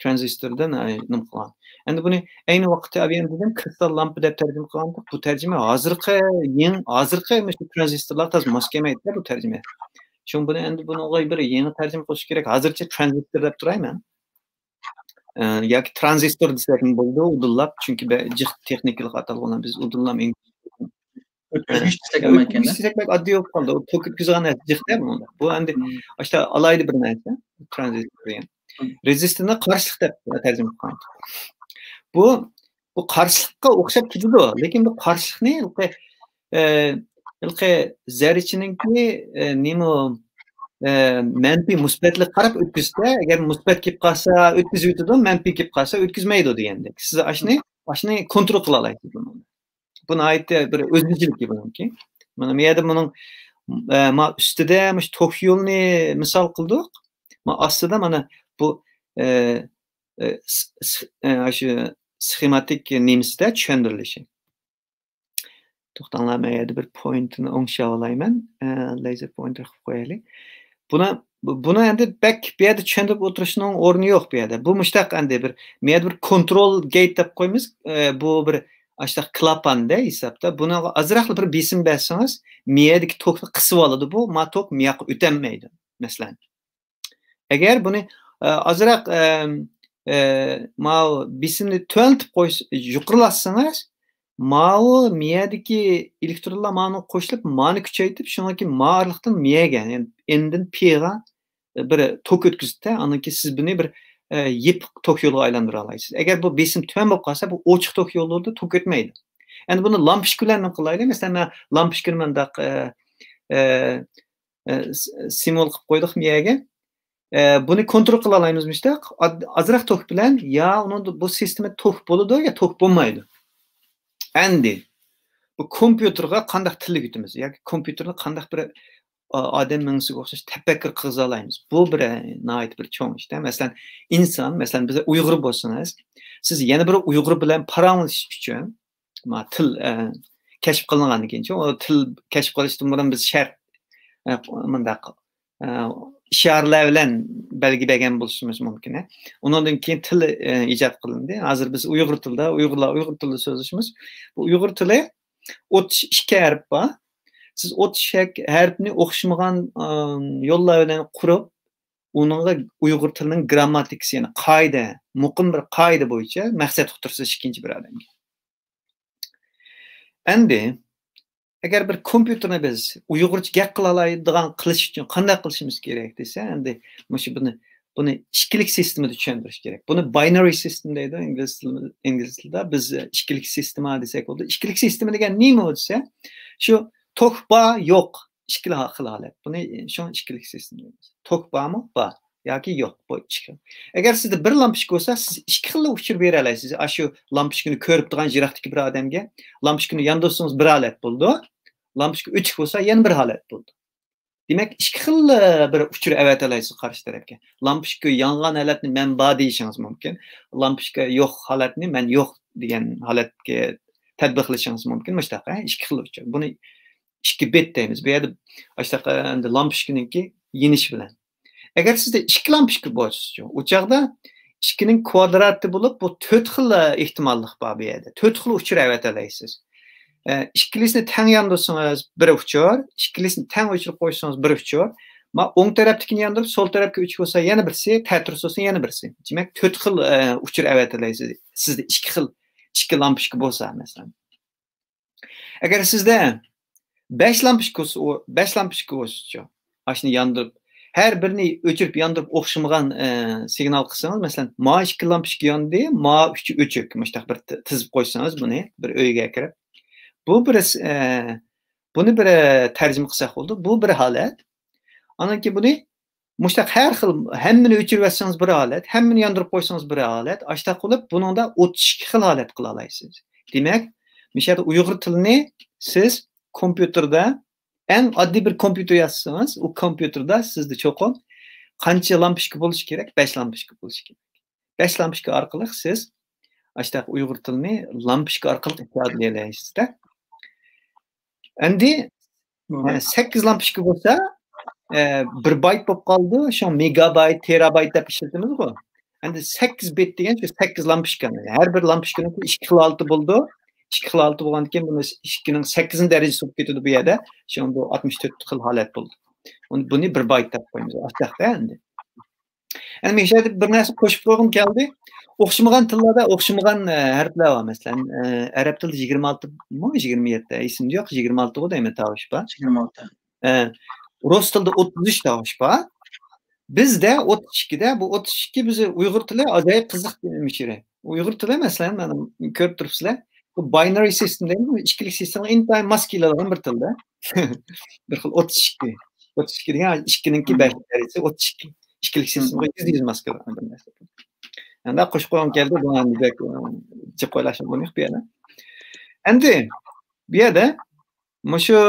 ترانزىستوردىن، ئە، نېمە قىلغان. ئەندى بۇنى ئەينى ۋاقىتتا ئەۋەيەن دېدىم، كرىستال لامپا دەپ تەرجىمە قىلغانتۇق. بۇ تەرجىمە ھازىرقى يېڭى، ھازىرقى مۇشۇ ترانزىستورلارغا تازا ماس كەلمەيدۇ بۇ تەرجىمە. شۇڭا بۇنى ئەندى بۇنىڭغا بىر يېڭى تەرجىمە قىلىش كېرەك. ھازىرچە ترانزىستور دەپ تۇراي مەن. ئە، ياكى ترانزىستور دېسەكمۇ بولىدۇ، ئۇدۇللاپ، چۈنكى بە-، جىق تېخنىكىلىق ئاتالغۇلار بىز ئۇدۇللام ئىنگلىزچە. ئۆتكۈزگۈچ دېسەك ئە، ئەمەلكەندە. ئۆتكۈزگۈچ دېسەك بەك ئاددىي بولۇپ قالدى. ئۇ توك ئۆتكۈزىدىغان نەرسە جىق دە بۇنىڭدا. بۇ ئەمدى ئاشتا ئالاھىدە بىر نەرسە، ترانزىستور دېگەن. رېزىستورنى قارشىلىق دەپ تەرجىمە قىلغان. بۇ، بۇ قارشىلىققا ئوخشاپ كېتىدۇ، لېكىن بۇ قارشىلىقنى ھېلىقى، ئە، ھېلىقى زەررىچىنىڭكى، ئە، نېمە، ئە، مەنپىي مۇسبەتلىككە قاراپ ئۆتكۈزسە، ئەگەر مۇسبەت كېلىپ قالسا ئۆتكۈزۈۋېتىدۇ، مەنپىي كېلىپ قالسا ئۆتكۈزمەيدۇ دېگەندەك. سىز ئاشنى، ئاشنى كونترول قىلالايسىز بۇنى. بۇ ناھايىتى بىر ئۆزگىچىلىكى بۇنىڭكى. مانا بۇ يەردە بۇنىڭ، ئە، ما ئۈستىدە مۇشۇ توك يولىنى مىسال قىلدۇق. ما ئاستىدا مانا بۇ، ئە، ئە، س-، س-، ئە، شۇ سخېماتىك نېمىسىدە چۈشەندۈرۈلۈشى. توختاڭلار، مەن يەردە بىر پوينتنى ئوڭشاۋالايمەن. ئە، لەيزېر پوينتېر قىلىپ قويايلى. بۇنى، بۇ-، بۇنى ئەندى بەك بۇ يەردە چۈشەندۈرۈپ ئولتۇرۇشنىڭ ئورنى يوق بۇ يەردە. بۇ مۇشتاق ئەندى بىر، بۇ يەردە بىر كونترول گەيت دەپ قويىمىز. ئە، بۇ بىر ئاشتاق كلاپاندە ھېسابتا. بۇنىڭغا ئازراقلا بىر بېسىم بەرسىڭىز، مۇ يەردىكى توكنى قىسىۋالىدۇ بۇ. ما توك مۇ ياققا ئۆتەلمەيدۇ، مەسىلەن. ئەگەر بۇنى، ئە، ئازراق، ئەم، ئە، ماۋۇ بېسىمنى تۆۋەنلىتىپ قويس-، يۇقىرىلاتسىڭىز، ماۋۇ مۇ يەردىكى ئېلېكترونلار مانا قوشۇلۇپ، مانى كۈچەيتىپ، شۇنىڭدىن كېيىن ما ئارىلىقتىن مۇ يەرگە، يەنى ئېندىن پىغا بىر توك ئۆتكۈزۈپتە، ئاندىن كېيىن سىز بۇنى بىر، ئە، يېپىق توك يولىغا ئايلاندۇرالايسىز. ئەگەر بۇ بېسىم تۆۋەن بولۇپ قالسا، بۇ ئوچۇق توك يوللىرىدا توك ئۆتمەيدۇ. ئەندى بۇنى لامپۇچكا بىلەن نېمە قىلايلى؟ مەسىلەن، مەن لامپۇچكىنى مۇنداق، ئە، ئە، ئە، س-، سىمۋول قىلىپ قويدۇق مۇ يەرگە. ئە، بۇنى كونترول قىلالايمىز مۇشتاق. ئاد-، ئازراق توك بىلەن يا ئۇنىڭدا بۇ سىستېما توك بولىدۇ يا توك بولمايدۇ. ئەندى بۇ كومپيۇتېرغا قانداق تىل ئۆگىتىمىز ياكى كومپيۇتېرنى قانداق بىر، ئا-، ئادەم مېڭىسىگە ئوخشاش تەپەككۇر قىلغۇزالايمىز؟ بۇ بىر، ئە، ناھايىتى بىر چوڭ ئىش دە. مەسىلەن، ئىنسان، مەسىلەن، بىز ئۇيغۇر بولسىڭىز، سىز يەنە بىر ئۇيغۇر بىلەن پاراڭلىشىش ئۈچۈن، ما، تىل، ئە، كەشىپ قىلىنغاندىن كېيىن، ئۇ تىل كەشىپ قىلىشتىن بۇرۇن بىز شەرت، ئە، مۇنداق، ئە، ئىشارىلەر بىلەن بەلگىلىگەن بولۇشىمىز مۇمكىن. ئۇنىڭدىن كېيىن تىل، ئە، ئىجاد قىلىندى. ھازىر بىز ئۇيغۇر تىلىدا، ئۇيغۇرلار ئۇيغۇر تىلىدا سۆزلىشىمىز. بۇ ئۇيغۇر تىلى ئوتتۇز ئىككى ھەرپ بار. سىز ئوتتۇز ئىككى ھەرپنى ئوخشىمىغان، ئە، يوللار بىلەن قۇرۇپ، ئۇنىڭغا ئۇيغۇر تىلىنىڭ گرامماتىكىسى، يەنى قائىدە، مۇقىم بىر قائىدە بويىچە مەقسەت ئۇقتۇرىسىز ئىككىنچى بىر ئادەمگە. ئەندى، ئەگەر بىر كومپيۇتېرنى بىز ئۇيغۇرچە گەپ قىلالايدىغان قىلىش ئۈچۈن قانداق قىلىشىمىز كېرەك دېسە، ئەندى مۇشۇ بۇنى بۇنى ئىككىلىك سىستېمىدا چۈشەندۈرۈش كېرەك. بۇنى باينەرى سىستېم دەيدۇ ئىنگلىز تىلى، ئىنگلىز تىلىدا. بىز ئىككىلىك سىستېما دېسەك بولىدۇ. ئىككىلىك سىستېما دېگەن نېمە دېسە، شۇ توك بار، يوق، ئىككىلا خىل ھالەت. بۇنى شۇڭا ئىككىلىك سىستېما دەيمىز. توك بارمۇ؟ بار. ياكى يوق. بۇ ئىككى خىل. ئەگەر سىزدە بىر لامپىچكا بولسا، سىز ئىككى خىللا ئۇچۇر بېرەلەيسىز. ئاشۇ لامپىچكىنى كۆرۈپ تۇرغان يىراقتىكى بىر ئادەمگە لامپىچكىنى ياندۇرسىڭىز بىر ھالەت بولىدۇ. لامپىچكا ئۆچۈك بولسا يەنە بىر ھالەت بولىدۇ. دېمەك، ئىككى خىل، ئە، بىر ئۇچۇر ئەۋەتەلەيسىز قارشى تەرەپكە. لامپىچكا يانغان ھالەتنى مەن بار دېيىشىڭىز مۇمكىن. لامپىچكا يوق ھالەتنى مەن يوق دېگەن ھالەتكە تەتبىقلىشىڭىز مۇمكىن. مۇشۇنداق، ھە، ئىككى خىل ئۇچۇر. بۇنى ئىككى بىت دەيمىز. بۇ يەردە ئاشۇنداق، ئە، ئەمدى لامپىچكىنىڭكى يېنىشى بىلەن. ئەگەر سىزدە ئىككى لامپىچكا بولسىچۇ، ئۇ چاغدا ئىككىنىڭ كۋادراتى بولۇپ، بۇ تۆت خىل، ئە، ئېھتىماللىق بار بۇ يەردە. تۆت خىل ئۇچۇر ئەۋەتەلەيسىز. ئە، ئىككىلىسىنى تەڭ ياندۇرسىڭىز، بىر ئۇچۇر، ئىككىلىسىنى تەڭ ئۆچۈرۈپ قويسىڭىز، بىر ئۇچۇر. ما، ئوڭ تەرەپتىكىنى ياندۇرۇپ، سول تەرەپكە ئۆچۈك بولسا يەنە بىرسى، تەتۈرۈس بولسا يەنە بىرسى. دېمەك، تۆت خىل، ئە، ئۇچۇر ئەۋەتەلەيسىز. سىزدە ئىككى خىل، ئىككى لامپىچكا بولسا، مەسىلەن. ئەگەر سىزدە بەش لامپىچكا بولسا، ئۇ بەش لامپىچكا بولسىچۇ، ئاشۇنى ياندۇرۇپ، ھەر بىرىنى ئۆچۈرۈپ، ياندۇرۇپ ئوخشىمىغان، ئە، سىگنال قىلسىڭىز، مەسىلەن، ما ئىككى لامپىچكا ياندى، ما ئۈچى ئۆچۈك، مۇشۇنداق بىر ت-، تىزىپ قويسىڭىز بۇنى بىر ئۆيگە كىرىپ. بۇ بىر، ئە، بۇنى بىر، ئە، تەرجىمە قىلساق بولىدۇ. بۇ بىر ھالەت. ئاندىن كېيىن بۇنى مۇشۇنداق ھەر خىل، ھەممىنى ئۆچۈرۈۋەتسىڭىز بىر ھالەت، ھەممىنى ياندۇرۇپ قويسىڭىز بىر ھالەت. ئاشۇنداق قىلىپ، بۇنىڭدا ئوتتۇز ئىككى خىل ھالەت قىلالايسىز. دېمەك، مۇشۇ يەردە ئۇيغۇر تىلىنى سىز كومپيۇتېردا، ئەڭ ئاددىي بىر كومپيۇتېر ياسىسىڭىز، ئۇ كومپيۇتېردا سىزدە چوقۇم قانچە لامپىچكا بولۇشى كېرەك؟ بەش لامپىچكا بولۇشى كېرەك. بەش لامپىچكا ئارقىلىق سىز ئاشۇنداق ئۇيغۇر تىلىنى لامپىچكا ئارقىلىق ئىپادىلىيەلەيسىز-دە. ئەمدى، ئە، سەككىز لامپىچكا بولسا، ئە، بىر بايت بولۇپ قالىدۇ. شۇڭا مېگابايت، تېرابايت دەپ ئىشلىتىمىزغۇ. ئەمدى سەككىز بىت دېگەن شۇ سەككىز لامپىچكا. ھەر بىر لامپىچكىنىڭ ئىككى خىل ھالىتى بولىدۇ. ئىككى خىل ھالىتى بولغاندىن كېيىن بۇنى ئىككىنىڭ سەككىزىنچى دەرىجىسى بولۇپ كېتىدۇ بۇ يەردە. شۇڭا بۇ ئاتمىش تۆت خىل ھالەت بولدى. ئۇنى، بۇنى بىر بايت دەپ قويىمىز. ئاشۇنداقتا ئەمدى. ئەمدى مۇشۇ يەردە بىر نەرسە قوشۇپ قويغۇم كەلدى. ئوخشىمىغان تىللاردا ئوخشىمىغان، ئە، ھەرپلەر بار. مەسىلەن، ئە، ئەرەب تىلىدا يىگىرمە ئالتىمۇ، يىگىرمە يەتتە، ئېسىمدە يوق، يىگىرمە ئالتىغۇ دەيمەن، تاۋۇش بار. يىگىرمە ئالتە. ئە، رۇس تىلىدا ئوتتۇز ئۈچ تاۋۇش بار. بىزدە ئوتتۇز ئىككىدە، بۇ ئوتتۇز ئىككى بىز ئۇيغۇر تىلى ئاجايىپ قىزىق مۇشۇرى. ئۇيغۇر تىلى، مەسىلەن، مانا كۆرۈپ تۇرۇپسىلەر. بۇ باينەرى سىستېم دەيمىز، ئىككىلىك سىستېمىغا ئىنتايىن ماس كېلىدىغان بىر تىلدا. بىر خىل ئوتتۇز ئىككى. ئوتتۇز ئىككى دېگەن ئىككىنىڭكى بەش دەرىجىسى ئوتتۇز ئىككى. ئىككىلىك سىستېمىغا يۈزدە يۈز ماس كېلىدىغان بىر نەرسە. ئەمدى قوشۇپ قويغۇم كەلدى، بۇ ئەمدى بەك، ئە، جىق ئويلاشقا بولمايدۇ بۇ يەردە. ئەمدى بۇ يەردە مۇشۇ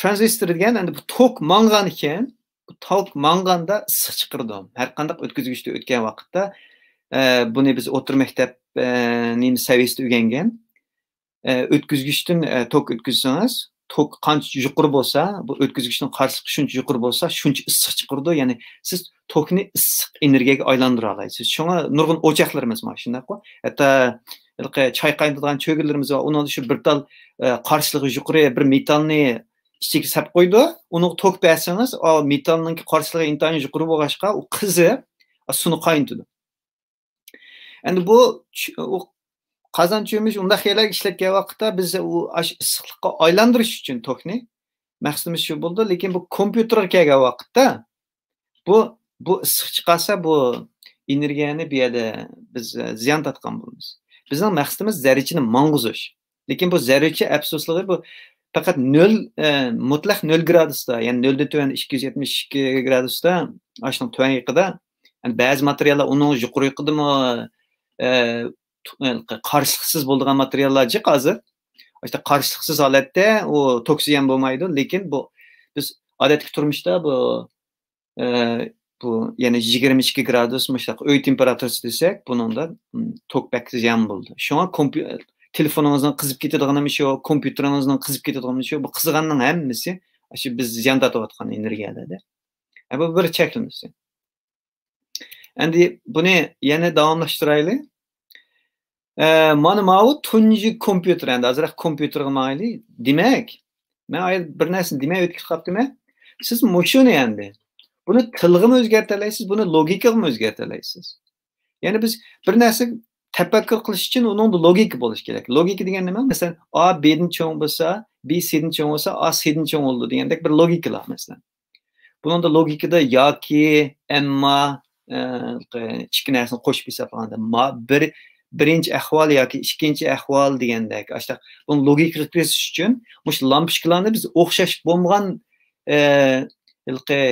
ترانزىستور دېگەن ئەمدى بۇ توك ماڭغان ئىكەن، بۇ توك ماڭغاندا ئىسسىق چىقىرىدۇ. ھەر قانداق ئۆتكۈزگۈچتە ئۆتكەن ۋاقىتتا، ئە، بۇنى بىز ئوتتۇرا مەكتەپ، ئە، نېمە سەۋىيەسىدە ئۆگەنگەن. ئە، ئۆتكۈزگۈچتىن، ئە، توك ئۆتكۈزسىڭىز، توك قانچە يۇقىرى بولسا، بۇ ئۆتكۈزگۈچنىڭ قارشىلىقى شۇنچە يۇقىرى بولسا، شۇنچە ئىسسىق چىقىرىدۇ. يەنى سىز توكنى ئىسسىق ئېنېرگىيەگە ئايلاندۇرالايسىز. شۇڭا نۇرغۇن ئوچاقلىرىمىز بار، شۇنداققۇ؟ ھەتتا ھېلىقى چاي قاينىتىدىغان چۆگىلىرىمىز بار. ئۇنىڭدا شۇ بىر تال، ئە، قارشىلىقى يۇقىرى بىر مېتالنى ئىچىگە سەپ قويىدۇ. ئۇنىڭغا توك بەرسىڭىز، ئا، مېتالنىڭكى قارشىلىقى ئىنتايىن يۇقىرى بولغاچقا، ئۇ قىزىپ، ئا، سۇنى قاينىتىدۇ. ئەمدى بۇ چ-، ئۇ قازان چۆمۈچ ئۇنداق يەرلەرگە ئىشلەتكەن ۋاقىتتا بىز ئۇ ئاشۇ ئىسسىقلىققا ئايلاندۇرۇش ئۈچۈن توكنى مەقسىتىمىز شۇ بولىدۇ. لېكىن بۇ كومپيۇتېرغا كەلگەن ۋاقىتتا بۇ، بۇ ئىسسىق چىقارسا، بۇ ئېنېرگىيەنى بۇ يەردە بىز، ئە، زىيان تارتقان بولىمىز. بىزنىڭ مەقسىتىمىز زەررىچىنى ماڭغۇزۇش. لېكىن بۇ زەررىچە ئەپسۇسلۇقى بۇ پەقەت نۆل، ئە، مۇتلەق نۆل گرادۇستا، يەنى نۆلدىن تۆۋەن ئىككى يۈز يەتمىش ئىككى گرادۇستا، ئاشۇنىڭ تۆۋەن يېقىدا، يەنى بەزى ماتېرىياللار ئۇنىڭ يۇقىرى يېقىدىمۇ، ئە، تو-، ئە، قارشىلىقسىز بولىدىغان ماتېرىياللار جىق ھازىر. ئاشۇنداق قارشىلىقسىز ھالەتتە ئۇ توك زىيان بولمايدۇ، لېكىن بۇ بىز ئادەتتىكى تۇرمۇشتا بۇ ئە، بۇ يەنە يىگىرمە ئىككى گرادۇس مۇشۇنداق ئۆي تېمپېراتۇرىسى دېسەك، بۇنىڭدا، م، توك بەك زىيان بولىدۇ. شۇڭا كومپيۇ-، تېلېفونىڭىزنىڭ قىزىپ كېتىدىغىنىمۇ شۇ، كومپيۇتېرىڭىزنىڭ قىزىپ كېتىدىغىنىمۇ شۇ، بۇ قىزىغاننىڭ ھەممىسى شۇ بىز زىيان تارتىۋاتقان ئېنېرگىيەلەردە. ئە، بۇ بىر چەكلىمىسى. ئەمدى بۇنى يەنە داۋاملاشتۇرايلى. ئە، مانا ماۋۇ تۇنجى كومپيۇتېر، ئەمدى ئازراق كومپيۇتېرغا ماڭايلى. دېمەك، مەن ئايا بىر نەرسىنى دېمەي ئۆتۈپ قاپتىمەن. سىز مۇشۇنى ئەمدى، بۇنى تىلغىمۇ ئۆزگەرتەلەيسىز، بۇنى لوگىكىغىمۇ ئۆزگەرتەلەيسىز. يەنى بىز بىر نەرسە تەپەككۇر قىلىش ئۈچۈن ئۇنىڭدا لوگىكا بولۇشى كېرەك. لوگىكا دېگەن نېمە؟ مەسىلەن، ئا بىدىن چوڭ بولسا، بى سىدىن چوڭ بولسا، ئا سىدىن چوڭ بولىدۇ دېگەندەك بىر لوگىكا بار، مەسىلەن. بۇنىڭدا لوگىكىدا ياكى، ئەمما، ئىككى نەرسىنى قوشۇپ ھېسابلىغاندا، ما-، بىر، بىرىنچى ئەھۋال ياكى ئىككىنچى ئەھۋال دېگەندەك، ئاشۇنداق بۇنى لوگىكىغا كىرگۈزۈش ئۈچۈن مۇشۇ لامپۇچكىلارنى بىز ئوخشاش بولمىغان، ئە، ھېلىقى،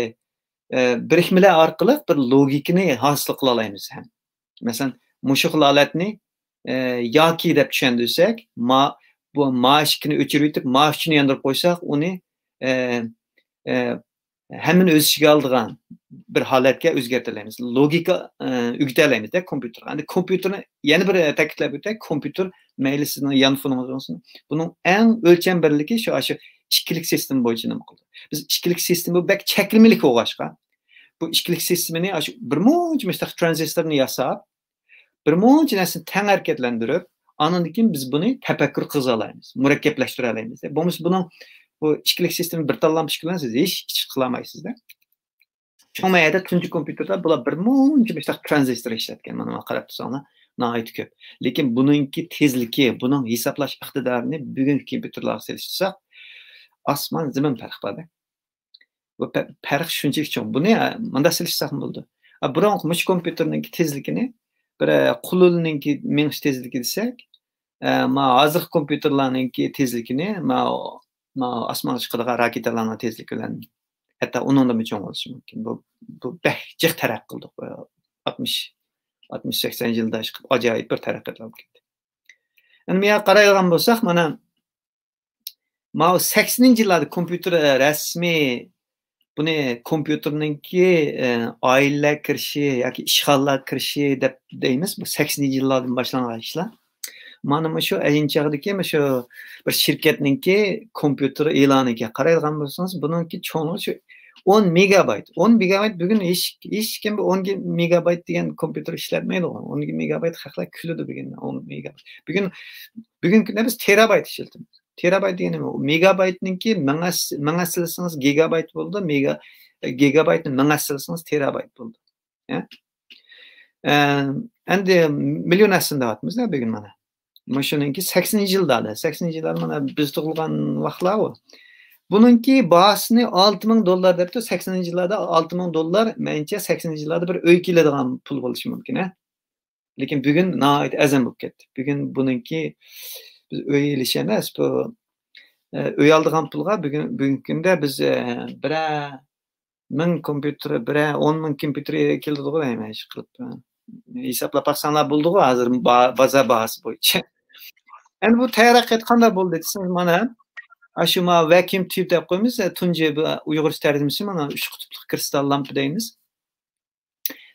ئە، بىرىكمىلەر ئارقىلىق بىر لوگىكىنى ھاسىل قىلالايمىز ھەم. مەسىلەن، مۇشۇ خىل ھالەتنى، ئە، ياكى دەپ چۈشەندۈرسەك، ما-، بۇ ما ئىككىنى ئۆچۈرۈۋېتىپ، ما ئۈچنى ياندۇرۇپ قويساق، ئۇنى، ئە، ئە، ھەممىنى ئۆز ئىچىگە ئالىدىغان بىر ھالەتكە ئۆزگەرتەلەيمىز. لوگىكا، ئە، ئۆگىتەلەيمىز-دە كومپيۇتېرغا. ئەمدى كومپيۇتېرنى يەنە بىر تەكىتلەپ ئۆتەي، كومپيۇتېر مەيلى سىزنىڭ يانفونىڭىز بولسۇن، بۇنىڭ ئەڭ ئۆلچەم بىرلىكى شۇ، ئاشۇ ئىككىلىك سىستېما بويىچە نېمە قىلىدۇ. بىز ئىككىلىك سىستېما بەك چەكلىمىلىك بولغاچقا، بۇ ئىككىلىك سىستېمىنى ئاشۇ بىر مۇنچە مۇشۇنداق ترانزىستورنى ياساپ، بىر مۇنچە نەرسىنى تەڭ ھەرىكەتلەندۈرۈپ، ئاندىن كېيىن بىز بۇنى تەپەككۇر قىلغالايمىز، مۇرەككەپلەشتۈرەلەيمىز. بولمىسا بۇنىڭ، بۇ ئىككىلىك سىستېما بىر تال لامپۇچكا بىلەن سىز ھېچ ئىش قىلالمايسىز-دە. شۇڭا مەن يەردە تۇنجى كومپيۇتېردا بۇلار بىر مۇنچە مۇشۇنداق ترانزىستور ئىشلەتكەن. مانا، مانا قاراپ تۇرساڭلار، ناھايىتى كۆپ. لېكىن بۇنىڭكى تېزلىكى، بۇنىڭ ھېسابلاش ئىقتىدارىنى بۈگۈنكى كومپيۇتېرلارغا سېلىشتۇرساق، ئاسمان زېمىن پەرق بار-دە. بۇ پە-، پەرق شۇنچىلىك چوڭ. بۇنى، ئە، مۇنداق سېلىشتۇرساقمۇ بولىدۇ. ئە، بۇرۇنقى مۇشۇ كومپيۇتېرنىڭكى تېزلىكىنى بىر، ئە، قۇلۇلنىڭكى مېڭىش تېزلىكى دېسەك، ئە، ما ھازىرقى كومپيۇتېرلارنىڭكى تېزلىكىنى ما، ما ئاسمانغا چىقىدىغان راكېتالارنىڭ تېزلىكى بىلەن، ھەتتا ئۇنىڭدىنمۇ چوڭ بولۇشى مۇمكىن. بۇ، بۇ بەك جىق تەرەققىي قىلدۇق. ئاتمىش، ئاتمىش، سەكسەن يىلدا ئىشقىلىپ ئاجايىپ بىر تەرەققىيات بولۇپ كەتتى. ئەمدى بۇ يەرگە قارايدىغان بولساق، مانا، ماۋۇ سەكسىنىنچى يىللاردا كومپيۇتېر، ئە، رەسمىي بۇنى كومپيۇتېرنىڭكى، ئە، ئائىلىلەرگە كىرىشى ياكى ئىشخانىلارغا كىرىشى دەپ دەيمىز. بۇ سەكسىنىنچى يىللاردىن باشلانغان ئىشلار. مانا مۇشۇ ئەينى چاغدىكى مۇشۇ بىر شىركەتنىڭكى كومپيۇتېر ئېلانىغا قارايدىغان بولسىڭىز، بۇنىڭكى چوڭلۇقى شۇ ئون مېگابايت. ئون مېگابايت بۈگۈن ھېچ، ھېچكىم بۇ ئون مېگابايت دېگەن كومپيۇتېر ئىشلەتمەيدىغۇ. ئون مېگابايت خەقلەر كۈلىدۇ بۈگۈن، ئون مېگابايت. بۈگۈن، بۈگۈنكى كۈندە بىز تېرابايت ئىشلىتىمىز. تېرابايت دېگىنى نېمە؟ مېگابايتنىڭكى مىڭ ئەس-، مىڭ ئەسلىسىڭىز گىگابايت بولىدۇ، مېگا-، گىگابايتنى مىڭ ئەسلىسىڭىز تېرابايت بولىدۇ. يا؟ ئە، ئەمدى مىليون ئەسلىنى دەۋاتىمىز-دە بۈگۈن مانا. مۇشۇنىڭكى سەكسىنىنچى يىللاردا، سەكسىنىنچى يىللار مانا بىز تۇغۇلغان ۋاقىتلار ئۇ. بۇنىڭكى باھاسىنى ئالتە مىڭ دوللار دەپتۇ، سەكسىنىنچى يىللاردا ئالتە مىڭ دوللار، مەنچە سەكسىنىنچى يىللاردا بىر ئۆي كېلىدىغان پۇل بولۇشى مۇمكىن، ھە؟ لېكىن بۈگۈن ناھايىتى ئەرزان بولۇپ كەتتى. بۈگۈن بۇنىڭكى بىز ئۆي ئېلىش ئەمەس، بۇ، ئە، ئۆي ئالىدىغان پۇلغا بۈگۈن، بۈگۈنكى كۈندە بىز، ئە، بىرەر مىڭ كومپيۇتېر، بىرەر ئون مىڭ كومپيۇتېر كېلىدىغۇ دەيمەن، ئىشقىلىپ. ھېسابلاپ باقساڭلار بولىدىغۇ ھازىر با-، بازار باھاسى بويىچە. ئەمدى بۇ تەرەققىيات قانداق بولدى دېسىڭىز، مانا، ئاشۇ ما ۋەكيۇم تيۇب دەپ قويىمىز، تۇنجى بۇ ئۇيغۇرچە تەرجىمىسى مانا ئۈچ قۇتۇپلۇق كىرىستال لامپا دەيمىز.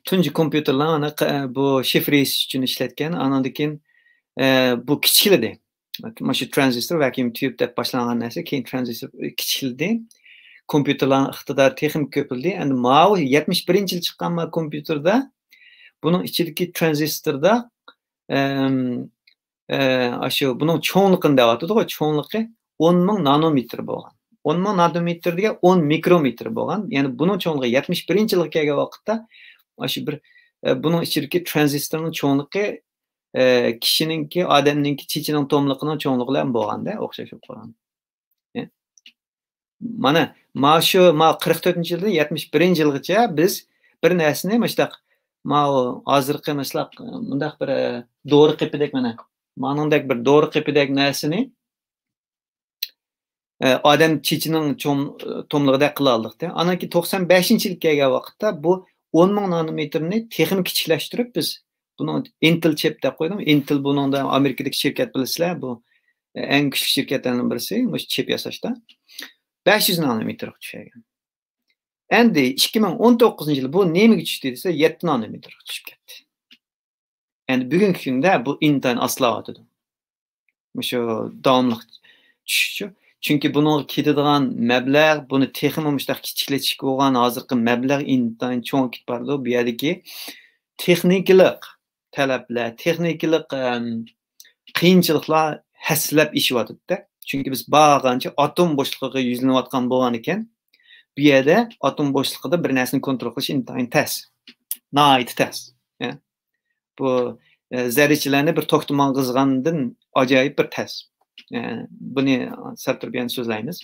تۇنجى كومپيۇتېرلار ئانا ق-، بۇ شىفىر يېزىش ئۈچۈن ئىشلەتكەن. ئانىڭدىن كېيىن، ئە، بۇ كىچىكلىدى. مانا شۇ ترانزىستور، ۋەكيۇم تيۇب دەپ باشلانغان نەرسە، كېيىن ترانزىستور كىچىكلىدى. كومپيۇتېرلارنىڭ ئىقتىدارى تېخىمۇ كۆپىيدى. ئەمدى ماۋۇ يەتمىش بىرىنچى يىلى چىققان ما كومپيۇتېردا، بۇنىڭ ئىچىدىكى ترانزىستوردا، ئەم، ئە، ئاشۇ بۇنىڭ چوڭلۇقىنى دەۋاتىدىغۇ، چوڭلۇقى ئون مىڭ نانومېتىر بولغان. ئون مىڭ نانومېتىر دېگەن ئون مىكرومېتىر بولغان. يەنى بۇنىڭ چوڭلۇقى يەتمىش بىرىنچى يىلغا كەلگەن ۋاقىتتا، ئاشۇ بىر، ئە، بۇنىڭ ئىچىدىكى ترانزىستورنىڭ چوڭلۇقى، ئە، كىشىنىڭكى، ئادەمنىڭكى چېچىنىڭ توملىقىنىڭ چوڭلۇقى بىلەن بولغاندا ئوخشاش بولۇپ قالغان. ئە؟ مانا، ما شۇ، ما قىرىق تۆتىنچى يىلدىن يەتمىش بىرىنچى يىلغىچە بىز بىر نەرسىنى مۇشتاق، ماۋۇ ھازىرقى مۇشتاق، مۇنداق بىر، ئە، دورا قېپىدەك مانا، مانىڭدەك بىر دورا قېپىدەك نەرسىنى، ئە، ئادەم چېچىنىڭ چوڭ-، توملۇقىدەك قىلالىدۇق-تە. ئانان كېيىن توقسان بەشىنچى يىلغا كەلگەن ۋاقىتتا بۇ ئون مىڭ نانومېتىرنى تېخىمۇ كىچىكلەشتۈرۈپ، بىز بۇنىڭ ئىنتېل چىپ دەپ قويدۇم. ئىنتېل بۇنىڭدا ئامېرىكىدىكى شىركەت بىلىسىلەر، بۇ ئەڭ كۈچلۈك شىركەتلەرنىڭ بىرسى مۇشۇ چىپ ياساشتا. بەش يۈز نانومېتىرغا چۈشۈرگەن. ئەمدى ئىككى مىڭ ئون توققۇزىنچى يىلى بۇ نېمىگە چۈشتى دېسە، يەتتە نانومېتىرغا چۈشۈپ كەتتى. ئەمدى بۈگۈنكى كۈندە بۇ ئىنتايىن ئاستىلاۋاتىدۇ. مۇشۇ داۋاملىق چۈشۈشچۇ. چۈنكى بۇنىڭغا كېتىدىغان مەبلەغ، بۇنى تېخىمۇ مۇشۇنداق كىچىكلىتىشكە بولغان ھازىرقى مەبلەغ ئىنتايىن چوڭ كېتىپ بارىدۇ. بۇ يەردىكى تېخنىكىلىق تەلەپلەر، تېخنىكىلىق، ئەم، قىيىنچىلىقلار ھەسسىلەپ ئېشىۋاتىدۇ-دە. چۈنكى بىز بارغانچە ئاتوم بوشلۇقىغا يۈزلىنىۋاتقان بولغانىكەن، بۇ يەردە ئاتوم بوشلۇقىدا بىر نەرسىنى كونترول قىلىش ئىنتايىن تەس. ناھايىتى تەس. يا. بۇ، ئە، زەررىچىلەرنى بىر توكتا ماڭغۇزغاندىن ئاجايىپ بىر تەس. ئە، بۇنى سەل تۇرۇپ يەنە سۆزلەيمىز.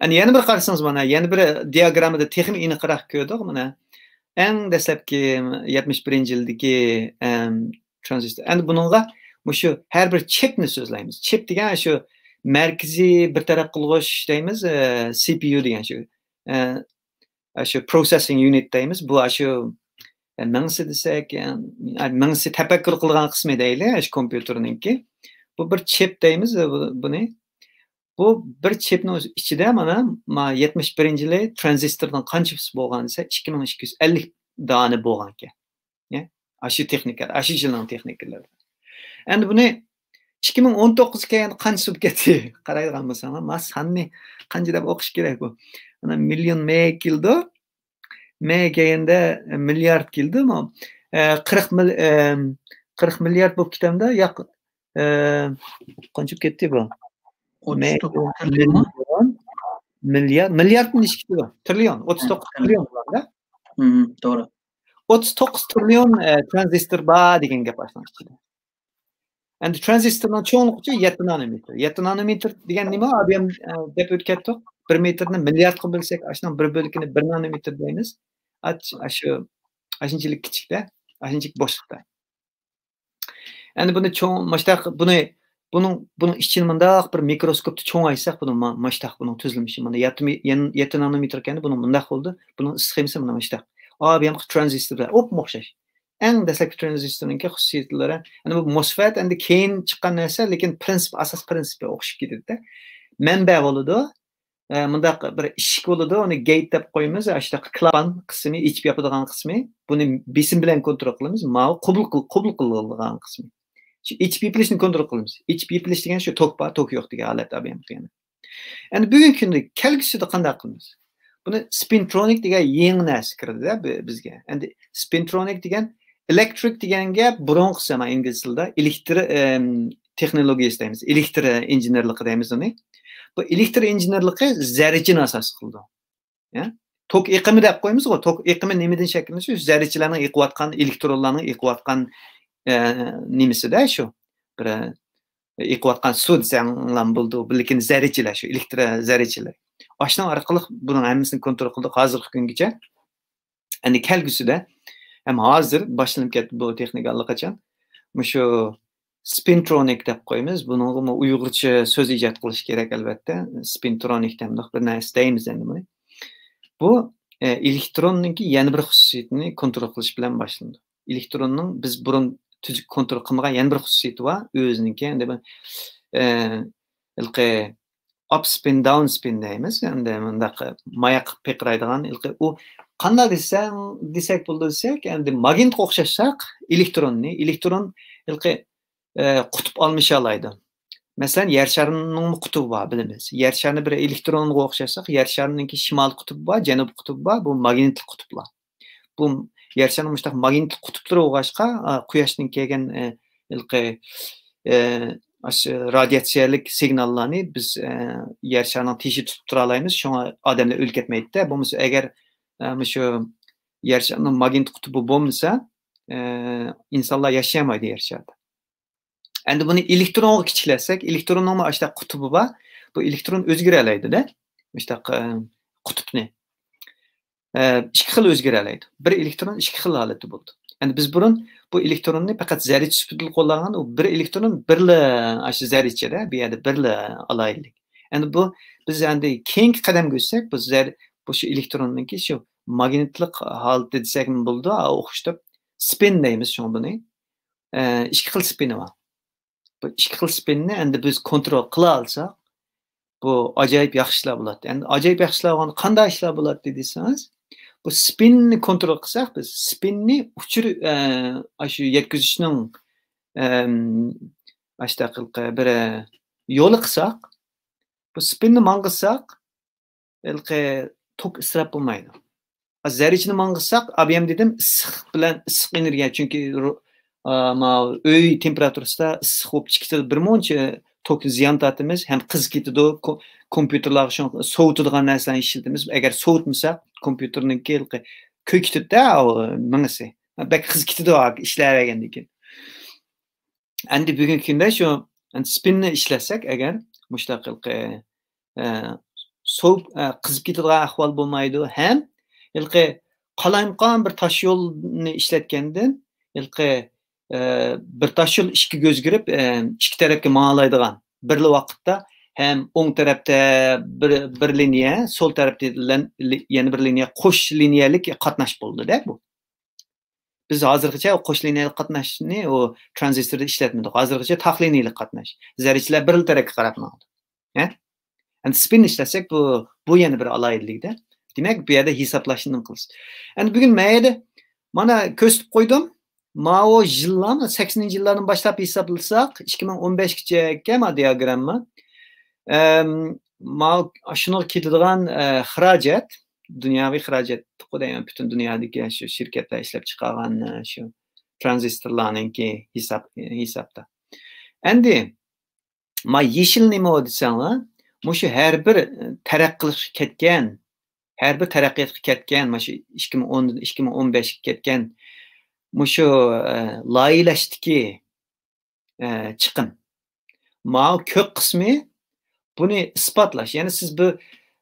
ئەنە يەنە بىر قارىسىڭىز، مانا يەنە بىر دىياگراممىدا تېخىمۇ ئېنىقراق كۆردۇق. مانا ئەڭ دەسلەپكى يەتمىش بىرىنچى يىلدىكى، ئەم، ترانزىستور. ئەنە بۇنىڭغا مۇشۇ ھەر بىر چىپنى سۆزلەيمىز. چىپ دېگەن شۇ مەركىزىي بىر تەرەپ قىلغۇچ دەيمىز، ئە، سى پى يۇ دېگەن شۇ، ئە، شۇ پروسېسسىڭ يۇنىت دەيمىز. بۇ شۇ، ئە، مېڭىسى دېسەك، ئە، مېڭىسى، تەپەككۇر قىلغان قىسمى دەيلى، شۇ كومپيۇتېرنىڭكى. بۇ بىر چىپ دەيمىز، بۇ، بۇنى. بۇ بىر چىپنىڭ ئىچىدە مانا، ما يەتمىش بىرىنچى يىلى ترانزىستورنىڭ قانچىسى بولغان دېسە، ئىككى مىڭ ئىككى يۈز ئەللىك دانە بولغانكەن. يە؟ ئاشۇ تېخنىكا، ئاشۇ يىلنىڭ تېخنىكىلىرى. ئەندى بۇنى ئىككى مىڭ ئون توققۇزغا كەلگەندە قانچە بولۇپ كەتتى؟ قارايدىغان بولساڭلار، ما ساننى قانچە دەپ ئوقۇش كېرەك بۇ؟ مانا مىليون مېگە كېلىدۇ. مېگە كەلگەندە مىليارد كېلىدۇ. ما، ئە، قىرىق مىل-، ئە، قىرىق مىليارد بولۇپ كېتەمدۇ؟ ياق، ئە، قانچە بولۇپ كەتتى بۇ؟ ئوتتۇز توققۇز تىرىليون. مىليون، مىليارد، مىلياردتىن ئېشىپ كېتىدۇ. تىرىليون، ئوتتۇز توققۇز تىرىليون بولغاندا. توغرا. ئوتتۇز توققۇز تىرىليون، ئە، ترانزىستور بار دېگەن گەپ ئاشۇنىڭ ئىچىدە. ئەندى ترانزىستورنىڭ چوڭلۇقى يەتتە نانومېتر. يەتتە نانومېتر دېگەن نېمە؟ ئابىيام، ئە، دەپ ئۆتۈپ كەتتۇق. بىر مېتىرنى مىلياردقا بۆلسەك، ئاشۇنىڭ بىر بۆلىكىنى بىر نانومېتر دەيمىز. ئاچ-، ئاشۇ، ئاشۇنچىلىك كىچىكتە، ئاشۇنچىلىك بوشلۇقتا. ئەندى بۇنى چوڭ، ماشتاق، بۇنى، بۇنىڭ، بۇنىڭ ئىچىنى مۇنداق بىر مىكروسكوپتا چوڭ ئاچساق، بۇنىڭ ما-، ماشتاق، بۇنىڭ تۈزۈلمىشى مانا يەتتە مى-، يەن-، يەتتە نانومېتىر ئىكەن، بۇنىڭ مۇنداق بولدى، بۇنىڭ ئىسسىق سىخېمىسى مانا ماشتاق. ئا، بۇ يانقى ترانزىستورلار ئوپمۇ ئوخشاش. ئەڭ دەسلەپكى ترانزىستورنىڭكى خۇسۇسىيەتلىرى، ئەنە بۇ موسفېت ئەندى كېيىن چىققان نەرسە، لېكىن پرىنسىپ، ئاساس پرىنسىپى ئوخشىشىپ كېتىدىدە. مەنبە بولىدۇ، ئە، مۇنداق بىر ئىشىك بولىدۇ، ئۇنى گەيت دەپ قويىمىز، ئاشۇنداق كلاپان قىسمى، ئېچىپ ياپىدىغان قىسمى. بۇنى بېسىم بىلەن كونترول قىلىمىز، ماۋۇ قوبۇل قىل-، قوبۇل قىلىدىغان قىسمى. شۇ ئېچىپ يېپىلىشنى كونترول قىلىمىز. ئېچىپ يېپىلىش دېگەن شۇ توك بار، توك يوق دېگەن ھالەت ئابىيام دېگەن. ئەنە بۈگۈنكى كۈندە كەلگۈسىدە قانداق قىلىمىز؟ بۇنى سپىنترونىك دېگەن يېڭى نەرسە كىردى-دە بى-، بىزگە. ئەندى سپىنترونىك دېگەن، ئېلېكترىك دېگەن گەپ بۇرۇنقىسى، مانا ئىنگلىز تىلىدا ئېلېكتر-، ئەم، تېخنولوگىيىسى دەيمىز، ئېلېكتر ئىنژېنېرلىقى دەيمىز ئۇنى. بۇ ئېلېكتر ئىنژېنېرلىقى زەررىچىنى ئاساس قىلىدۇ. يا؟ توك ئېقىمى دەپ قويىمىزغۇ، توك ئېقىمى نېمىدىن شەكىللىنىدۇ؟ شۇ زەررىچىلەرنىڭ ئېقىۋاتقان، ئېلېكترونلارنىڭ ئېقىۋاتقان، ئە، نېمىسىدە شۇ. بىر، ئە، ئېقىۋاتقان سۇ دېسەڭلام بولىدۇ، لېكىن زەررىچىلەر شۇ، ئېلېكتر زەررىچىلەر. ئاشۇنىڭ ئارقىلىق بۇنىڭ ھەممىسىنى كونترول قىلدۇق ھازىرقى كۈنگىچە. ئەنە كەلگۈسىدە، ھەم ھازىر باشلىنىپ كەتتى بۇ تېخنىكا ئاللىقاچان. مۇشۇ سپىنترونىك دەپ قويىمىز. بۇنىڭغىمۇ ئۇيغۇرچە سۆز ئىجاد قىلىش كېرەك، ئەلۋەتتە. سپىنترونىك دەمدۇق بىر نەرسە دەيمىز ئەمدى بۇنى. بۇ، ئە، ئېلېكتروننىڭكى يەنە بىر خۇسۇسىيىتىنى كونترول قىلىش بىلەن باشلىنىدۇ. ئېلېكتروننىڭ بىز بۇرۇن تۈزۈك كونترول قىلمىغان يەنە بىر خۇسۇسىيىتى بار. ئۆزىنىڭكى، ئەمدى بۇ، ئە، ھېلىقى ئاپ سپىن، داۋن سپىن دەيمىز. ئەمدى مۇنداق ماياق پىرقىرايدىغان ھېلىقى ئۇ قانداق دېسەڭ، دېسەك بولىدۇ دېسەك، ئەمدى ماگنىتقا ئوخشاشساق ئېلېكتروننى، ئېلېكترون ھېلىقى، ئە، قۇتۇپ ئالمىشالايدۇ. مەسىلەن، يەر شارىنىڭمۇ قۇتۇبى بار، بىلىمىز. يەر شارىنى بىر ئېلېكترونغا ئوخشاتساق، يەر شارىنىڭكى شىمالىي قۇتۇبى بار، جەنۇبىي قۇتۇبى بار، بۇ ماگنىتلىق قۇتۇپلار. بۇ يەر شارىنىڭ مۇشۇنداق ماگنىتلىق قۇتۇپلىرى بولغاچقا، ئا، قۇياشتىن كەلگەن، ئە، ھېلىقى، ئە، ئاشۇ رادىياتسىيەلىك سىگناللارنى بىز، ئە، يەر شارىنىڭ تېشى تۇتۇپ تۇرالايمىز، شۇڭا ئادەملەر ئۆلۈپ كەتمەيدۇ-دە. بولمىسا ئەگەر، ئە، مۇشۇ يەر شارىنىڭ ماگنىتلىق قۇتۇپى بولمىسا، ئە، ئىنسانلار ياشىيالمايدۇ يەر شارىدا. ئەندى بۇنى ئېلېكترونغا كىچىكلەتسەك، ئېلېكتروننىڭمۇ ئاشۇنداق قۇتۇبى بار. بۇ ئېلېكترون ئۆزگىرەلەيدۇ-دە. مۇشۇنداق، ئە، قۇتۇپنى. ئە، ئىككى خىل ئۆزگىرەلەيدۇ. بىر ئېلېكترون ئىككى خىل ھالەتتە بولىدۇ. ئەندى بىز بۇرۇن بۇ ئېلېكتروننى پەقەت زەررىچە سۈپىتىدە قوللانغان، ئۇ بىر ئېلېكترون بىرلا ئاشۇ زەررىچىدە، بۇ يەردە بىرلا ئالاھىدىلىك. ئەندى بۇ، بىز ئەندى كېيىنكى قەدەمگە ئۆتسەك، بۇ زەر-، بۇ شۇ ئېلېكتروننىڭكى شۇ ماگنىتلىق ھالىتى دېسەكمۇ بولىدۇ، ئوخشىتىپ سپىن دەيمىز شۇڭا بۇنى. ئە، ئىككى خىل سپىنى بار. بۇ ئىككى خىل سپىننى ئەندى بىز كونترول قىلالىساق، بۇ ئاجايىپ ياخشى ئىشلار بولاتتى. ئەندى ئاجايىپ ياخشى ئىشلار بولغاندا قانداق ئىشلار بولاتتى دېسىڭىز، بۇ سپىننى كونترول قىلساق بىز، سپىننى ئۇچۇر، ئە، ئاشۇ يەتكۈزۈشنىڭ، ئەم، ئاشۇنداق بىر يولى قىلساق، بۇ سپىننى ماڭغۇزساق، ھېلىقى توك ئىسراپ بولمايدۇ. زەررىچىنى ماڭغۇزساق، ئابىيام دېدىم، ئىسسىق بىلەن ئىسسىق ئېنېرگىيە، چۈنكى ئا، ماۋۇ ئۆي تېمپېراتۇرىسىدا ئىسسىق بولۇپ چىقىپ كېتىدۇ، بىر مۇنچە توكنى زىيان تارتىمىز ھەم قىزىپ كېتىدۇ. كو-، كومپيۇتېرلارغا شۇ سوۋۇتىدىغان نەرسىلەرنى ئىشلىتىمىز. ئەگەر سوۋۇتمىساق، كومپيۇتېرنىڭكى كۆيۈپ كېتىدۇ-دە، ئۇ مېڭىسى. بەك قىزىپ كېتىدۇ ئىشلەۋەرگەندىن كېيىن. ئەندى بۈگۈنكى كۈندە شۇ سپىننى ئىشلەتسەك ئەگەر، مۇشۇنداق ھېلىقى، ئە، سوۋۇپ، ئە، قىزىپ كېتىدىغان ئەھۋال بولمايدۇ. ھەم ھېلىقى قالايمىقان بىر تاش يولنى ئىشلەتكەندىن، ھېلىقى، ئە، بىر تاش يول ئىككىگە ئۆزگىرىپ، ئە، ئىككى تەرەپكە ماڭالايدىغان، بىرلا ۋاقىتتا ھەم ئوڭ تەرەپتە بىر، بىر لىنىيە، سول تەرەپتە لەن-، لى-، يەنە بىر لىنىيە، قوش لىنىيەلىك قاتناش بولدى-دە بۇ. بىز ھازىرغىچە قوش لىنىيەلىك قاتناشنى ئۇ ترانزىستوردا ئىشلەتمىدۇق. ھازىرغىچە تاق لىنىيەلىك قاتناش. زەررىچىلەر بىر تەرەپكە قاراپ ماڭىدۇ. ھە؟ ئەمدى سپىن ئىشلەتسەك، بۇ، بۇ يەنە بىر ئالاھىدىلىكتە. دېمەك، بۇ يەردە ھېسابلاشنى نېمە قىلىسىز؟ ئەمدى بۈگۈن مەن يەردە مانا كۆرسىتىپ قويدۇم. ماۋۇ يىللار، سەكسىنىنچى يىللاردىن باشلاپ ھېسابلىساق، ئىككى مىڭ ئون بەشكىچە ئىكەن ما دىياگرامما. ئەم، ماۋۇ شۇنىڭغا كېتىدىغان، ئە، خىراجەت، دۇنياۋى خىراجەت دەيمەن، پۈتۈن دۇنيادىكى شۇ شىركەتلەر ئىشلەپ چىقارغان، ئە، شۇ ترانزىستورلارنىڭكى ھېساب، ھېسابتا. ئەمدى ما يېشىل نېمە دېسەڭلار، مۇشۇ ھەر بىر تەرەققىي قىلىشقا كەتكەن، ھەر بىر تەرەققىياتقا كەتكەن، مۇشۇ ئىككى مىڭ ئون، ئىككى مىڭ ئون بەشكە كەتكەن مۇشۇ، ئە، لايىھەلەشتىكى، ئە، چىقىم. ماۋۇ كۆپ قىسمى بۇنى ئىسپاتلاش. يەنى سىز بىر،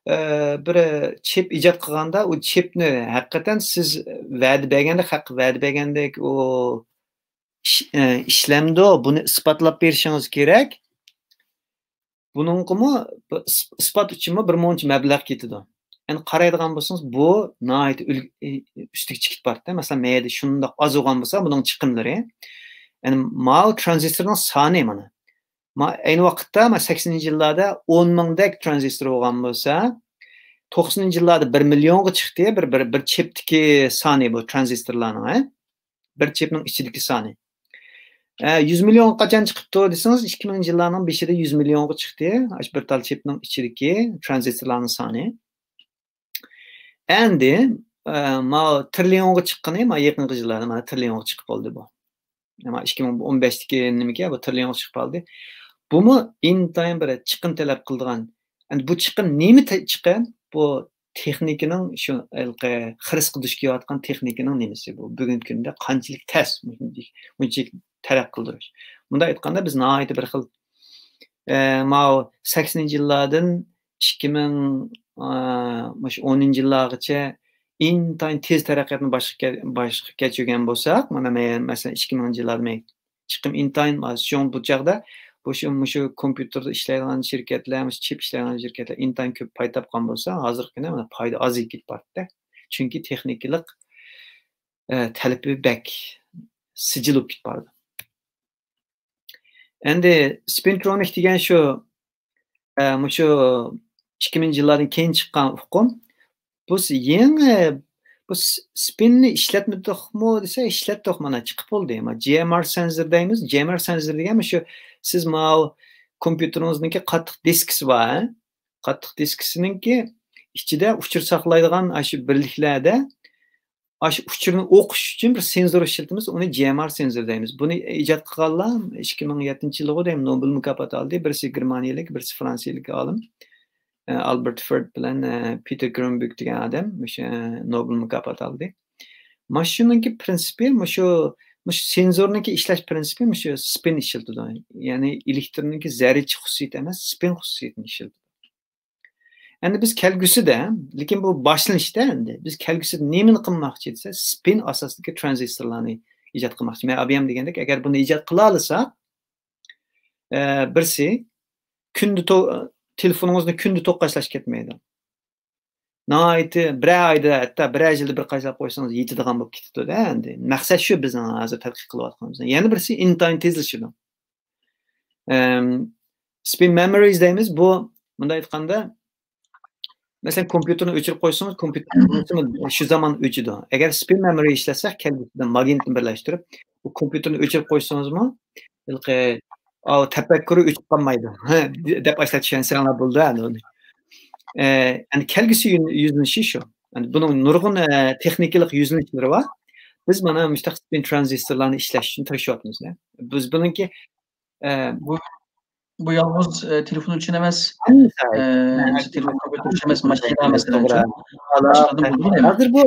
ئە، بىر چىپ ئىجاد قىلغاندا، ئۇ چىپنى ھەقىقەتەن سىز ۋەدە بەرگەندەك، ھەق ۋەدە بەرگەندەك ئۇ ئىش-، ئە، ئىشلەمدۇ، بۇنى ئىسپاتلاپ بېرىشىڭىز كېرەك. بۇنىڭغىمۇ بۇ ئىس-، ئىسپات ئۈچۈنمۇ بىر مۇنچە مەبلەغ كېتىدۇ. يەنى قارايدىغان بولسىڭىز، بۇ ناھايىتى ئۈل-، ئى-، ئۈستىگە چىقىپ بارتتى. مەسىلەن، مەيەدە شۇنداق ئاز بولغان بولسا، بۇنىڭ چىقىملىرى. يەنى ماۋۇ ترانزىستورنىڭ سانى مانا. ما-، ئەينى ۋاقىتتا، ما، سەكسىنىنچى يىللاردا ئون مىڭدەك ترانزىستور بولغان بولسا، توقسىنىنچى يىللاردا بىر مىليونغا چىقتى، بىر، بىر، بىر چىپتىكى سانى بۇ ترانزىستورلارنىڭ، ھە؟ بىر چىپنىڭ ئىچىدىكى سانى. ئە، يۈز مىليونغا قاچان چىقىپتۇ دېسىڭىز، ئىككى مىڭىنچى يىللارنىڭ بېشىدا يۈز مىليونغا چىقتى. ئاشۇ بىر تال چىپنىڭ ئىچىدىكى ترانزىستورلارنىڭ سانى. ئەمدى، ئە، ماۋۇ تىرىليونغا چىققىنى، ماۋۇ يېقىنقى يىللاردا مانا تىرىليونغا چىقىپ بولدى بۇ. مانا ئىككى مىڭ ئون بەشتىكى نېمىكى، بۇ تىرىليونغا چىقىپ قالدى. بۇمۇ ئىنتايىن بىر چىقىم تەلەپ قىلىدىغان. ئەمدى بۇ چىقىم نېمە تە-، چىقىم؟ بۇ تېخنىكىنىڭ شۇ ھېلىقى خىرىسقا دۇچ كېلىۋاتقان تېخنىكىنىڭ نېمىسى بۇ؟ بۈگۈنكى كۈندە قانچىلىك تەس مۇنچىلىك تەرەققىي قىلدۇرۇش؟ مۇنداق ئېيتقاندا، بىز ناھايىتى بىر خىل، ئە، ماۋۇ سەكسىنىنچى يىللاردىن ئىككى مىڭ، ئە، مۇشۇ ئونىنچى يىللارغىچە ئىنتايىن تېز تەرەققىياتنى باشقا كە-، باشقا كەچۈرگەن بولساق، مانا مەن، مەسىلەن، ئىككى مىڭىنچى يىللاردا مەن چىقىم ئىنتايىن ئاز. شۇڭا بۇ چاغدا بۇ شۇ، مۇشۇ كومپيۇتېردا ئىشلەيدىغان شىركەتلەر، مۇشۇ چىپ ئىشلەيدىغان شىركەتلەر ئىنتايىن كۆپ پايدا تاپقان بولسا، ھازىرقى كۈندە مانا پايدا ئازىيىپ كېتىپ بارتتى. چۈنكى تېخنىكىلىق، ئە، تەلىپى بەك سىجىل بولۇپ كېتىپ بارىدۇ. ئەمدى سپىنترونىك دېگەن شۇ، ئە، مۇشۇ ئىككى مىڭىنچى يىللاردىن كېيىن چىققان ئۇقۇم. بۇ س-، يېڭى، بۇ س-، سپىننى ئىشلەتمىدۇقمۇ دېسە، ئىشلەتتۇق، مانا چىقىپ بولدى. ما، جي ئېم ئار سېنزور دەيمىز. جي ئېم ئار سېنزور دېگەن مۇشۇ سىز ماۋۇ كومپيۇتېرىڭىزنىڭكى قاتتىق دىسكىسى بار، ھە؟ قاتتىق دىسكىسىنىڭكى ئىچىدە ئۇچۇر ساقلايدىغان ئاشۇ بىرلىكلەردە ئاشۇ ئۇچۇرنى ئوقۇش ئۈچۈن بىر سېنزور ئىشلىتىمىز، ئۇنى جي ئېم ئار سېنزور دەيمىز. بۇنى ئىجاد قىلغانلار ئىككى مىڭ يەتتىنچى يىلىغۇ دەيمەن، نوبېل مۇكاپاتى ئالدى. بىرسى گېرمانىيەلىك، بىرسى فرانسىيەلىك ئالىم، ئە، ئالبېرت فورد بىلەن، ئە، پېتېر كرونبېرگ دېگەن ئادەم مۇشۇ، ئە، نوبېل مۇكاپاتى ئالدى. مانا شۇنىڭكى پرىنسىپى، مۇشۇ، مۇشۇ سېنزورنىڭكى ئىشلەش پرىنسىپى مۇشۇ سپىن ئىشلىتىدۇ. يەنى ئېلېكتروننىڭكى زەررىچە خۇسۇسىيىتى ئەمەس، سپىن خۇسۇسىيىتىنى ئىشلىتىدۇ. ئەمدى بىز كەلگۈسىدە، لېكىن بۇ باشلىنىشتا ئەمدى، بىز كەلگۈسىدە نېمىنى قىلماقچى دېسە، سپىن ئاساسىدىكى ترانزىستورلارنى ئىجاد قىلماقچى. مەن ئابىيام دېگەندەك، ئەگەر بۇنى ئىجاد قىلالىساق، ئە، بىرسى، كۈندە تو-، تېلېفونىڭىزنى كۈندە توك قاچىلاش كەتمەيدۇ. ناھايىتى بىرەر ئايدا، ھەتتا بىرەر يىلدا بىر قاچىلاپ قويسىڭىز يېتىدىغان بولۇپ كېتىدۇ-دە ئەمدى. مەقسەت شۇ بىزنىڭ ھازىر تەتقىق قىلىۋاتقىنىمىز. يەنە بىرسى ئىنتايىن تېزلىشىدۇ. ئەم، سپىن مېمورىز دەيمىز، بۇ مۇنداق ئېيتقاندا، مەسىلەن، كومپيۇتېرنى ئۆچۈرۈپ قويسىڭىز، كومپيۇتېر شۇ زامان ئۆچىدۇ. ئەگەر سپىن مېمورى ئىشلەتسەك، كەلگۈسىدە ماگنىتنى بىرلەشتۈرۈپ، بۇ كومپيۇتېرنى ئۆچۈرۈپ قويسىڭىزمۇ، ھېلىقى، ئاۋۇ تەپەككۇرى ئۆچۈپ قالمايدۇ دەپ ئاشۇنداق چۈشەنسەڭلار بولىدۇ ئەمدى ئۇنى. ئە، ئەمدى كەلگۈسى يۈن-، يۈزلىنىشى شۇ. ئەمدى بۇنىڭ نۇرغۇن، ئە، تېخنىكىلىق يۈزلىنىشلىرى بار. بىز مانا مۇشۇنداق سپىن ترانزىستورلارنى ئىشلەش ئۈچۈن تىرىشىۋاتىمىز. بىز بۇنىڭكى، ئە، بۇ، بۇ يالغۇز، ئە، تېلېفون ئۈچۈن ئەمەس، ھەممە ئە، سايت. تېلېفون، كومپيۇتېر ئۈچۈن ئەمەس، ماشىنا ھەممىسى ئۈچۈن. توغرا. باشقىلاردا بولىدۇ دەيمەن. ھازىر بۇ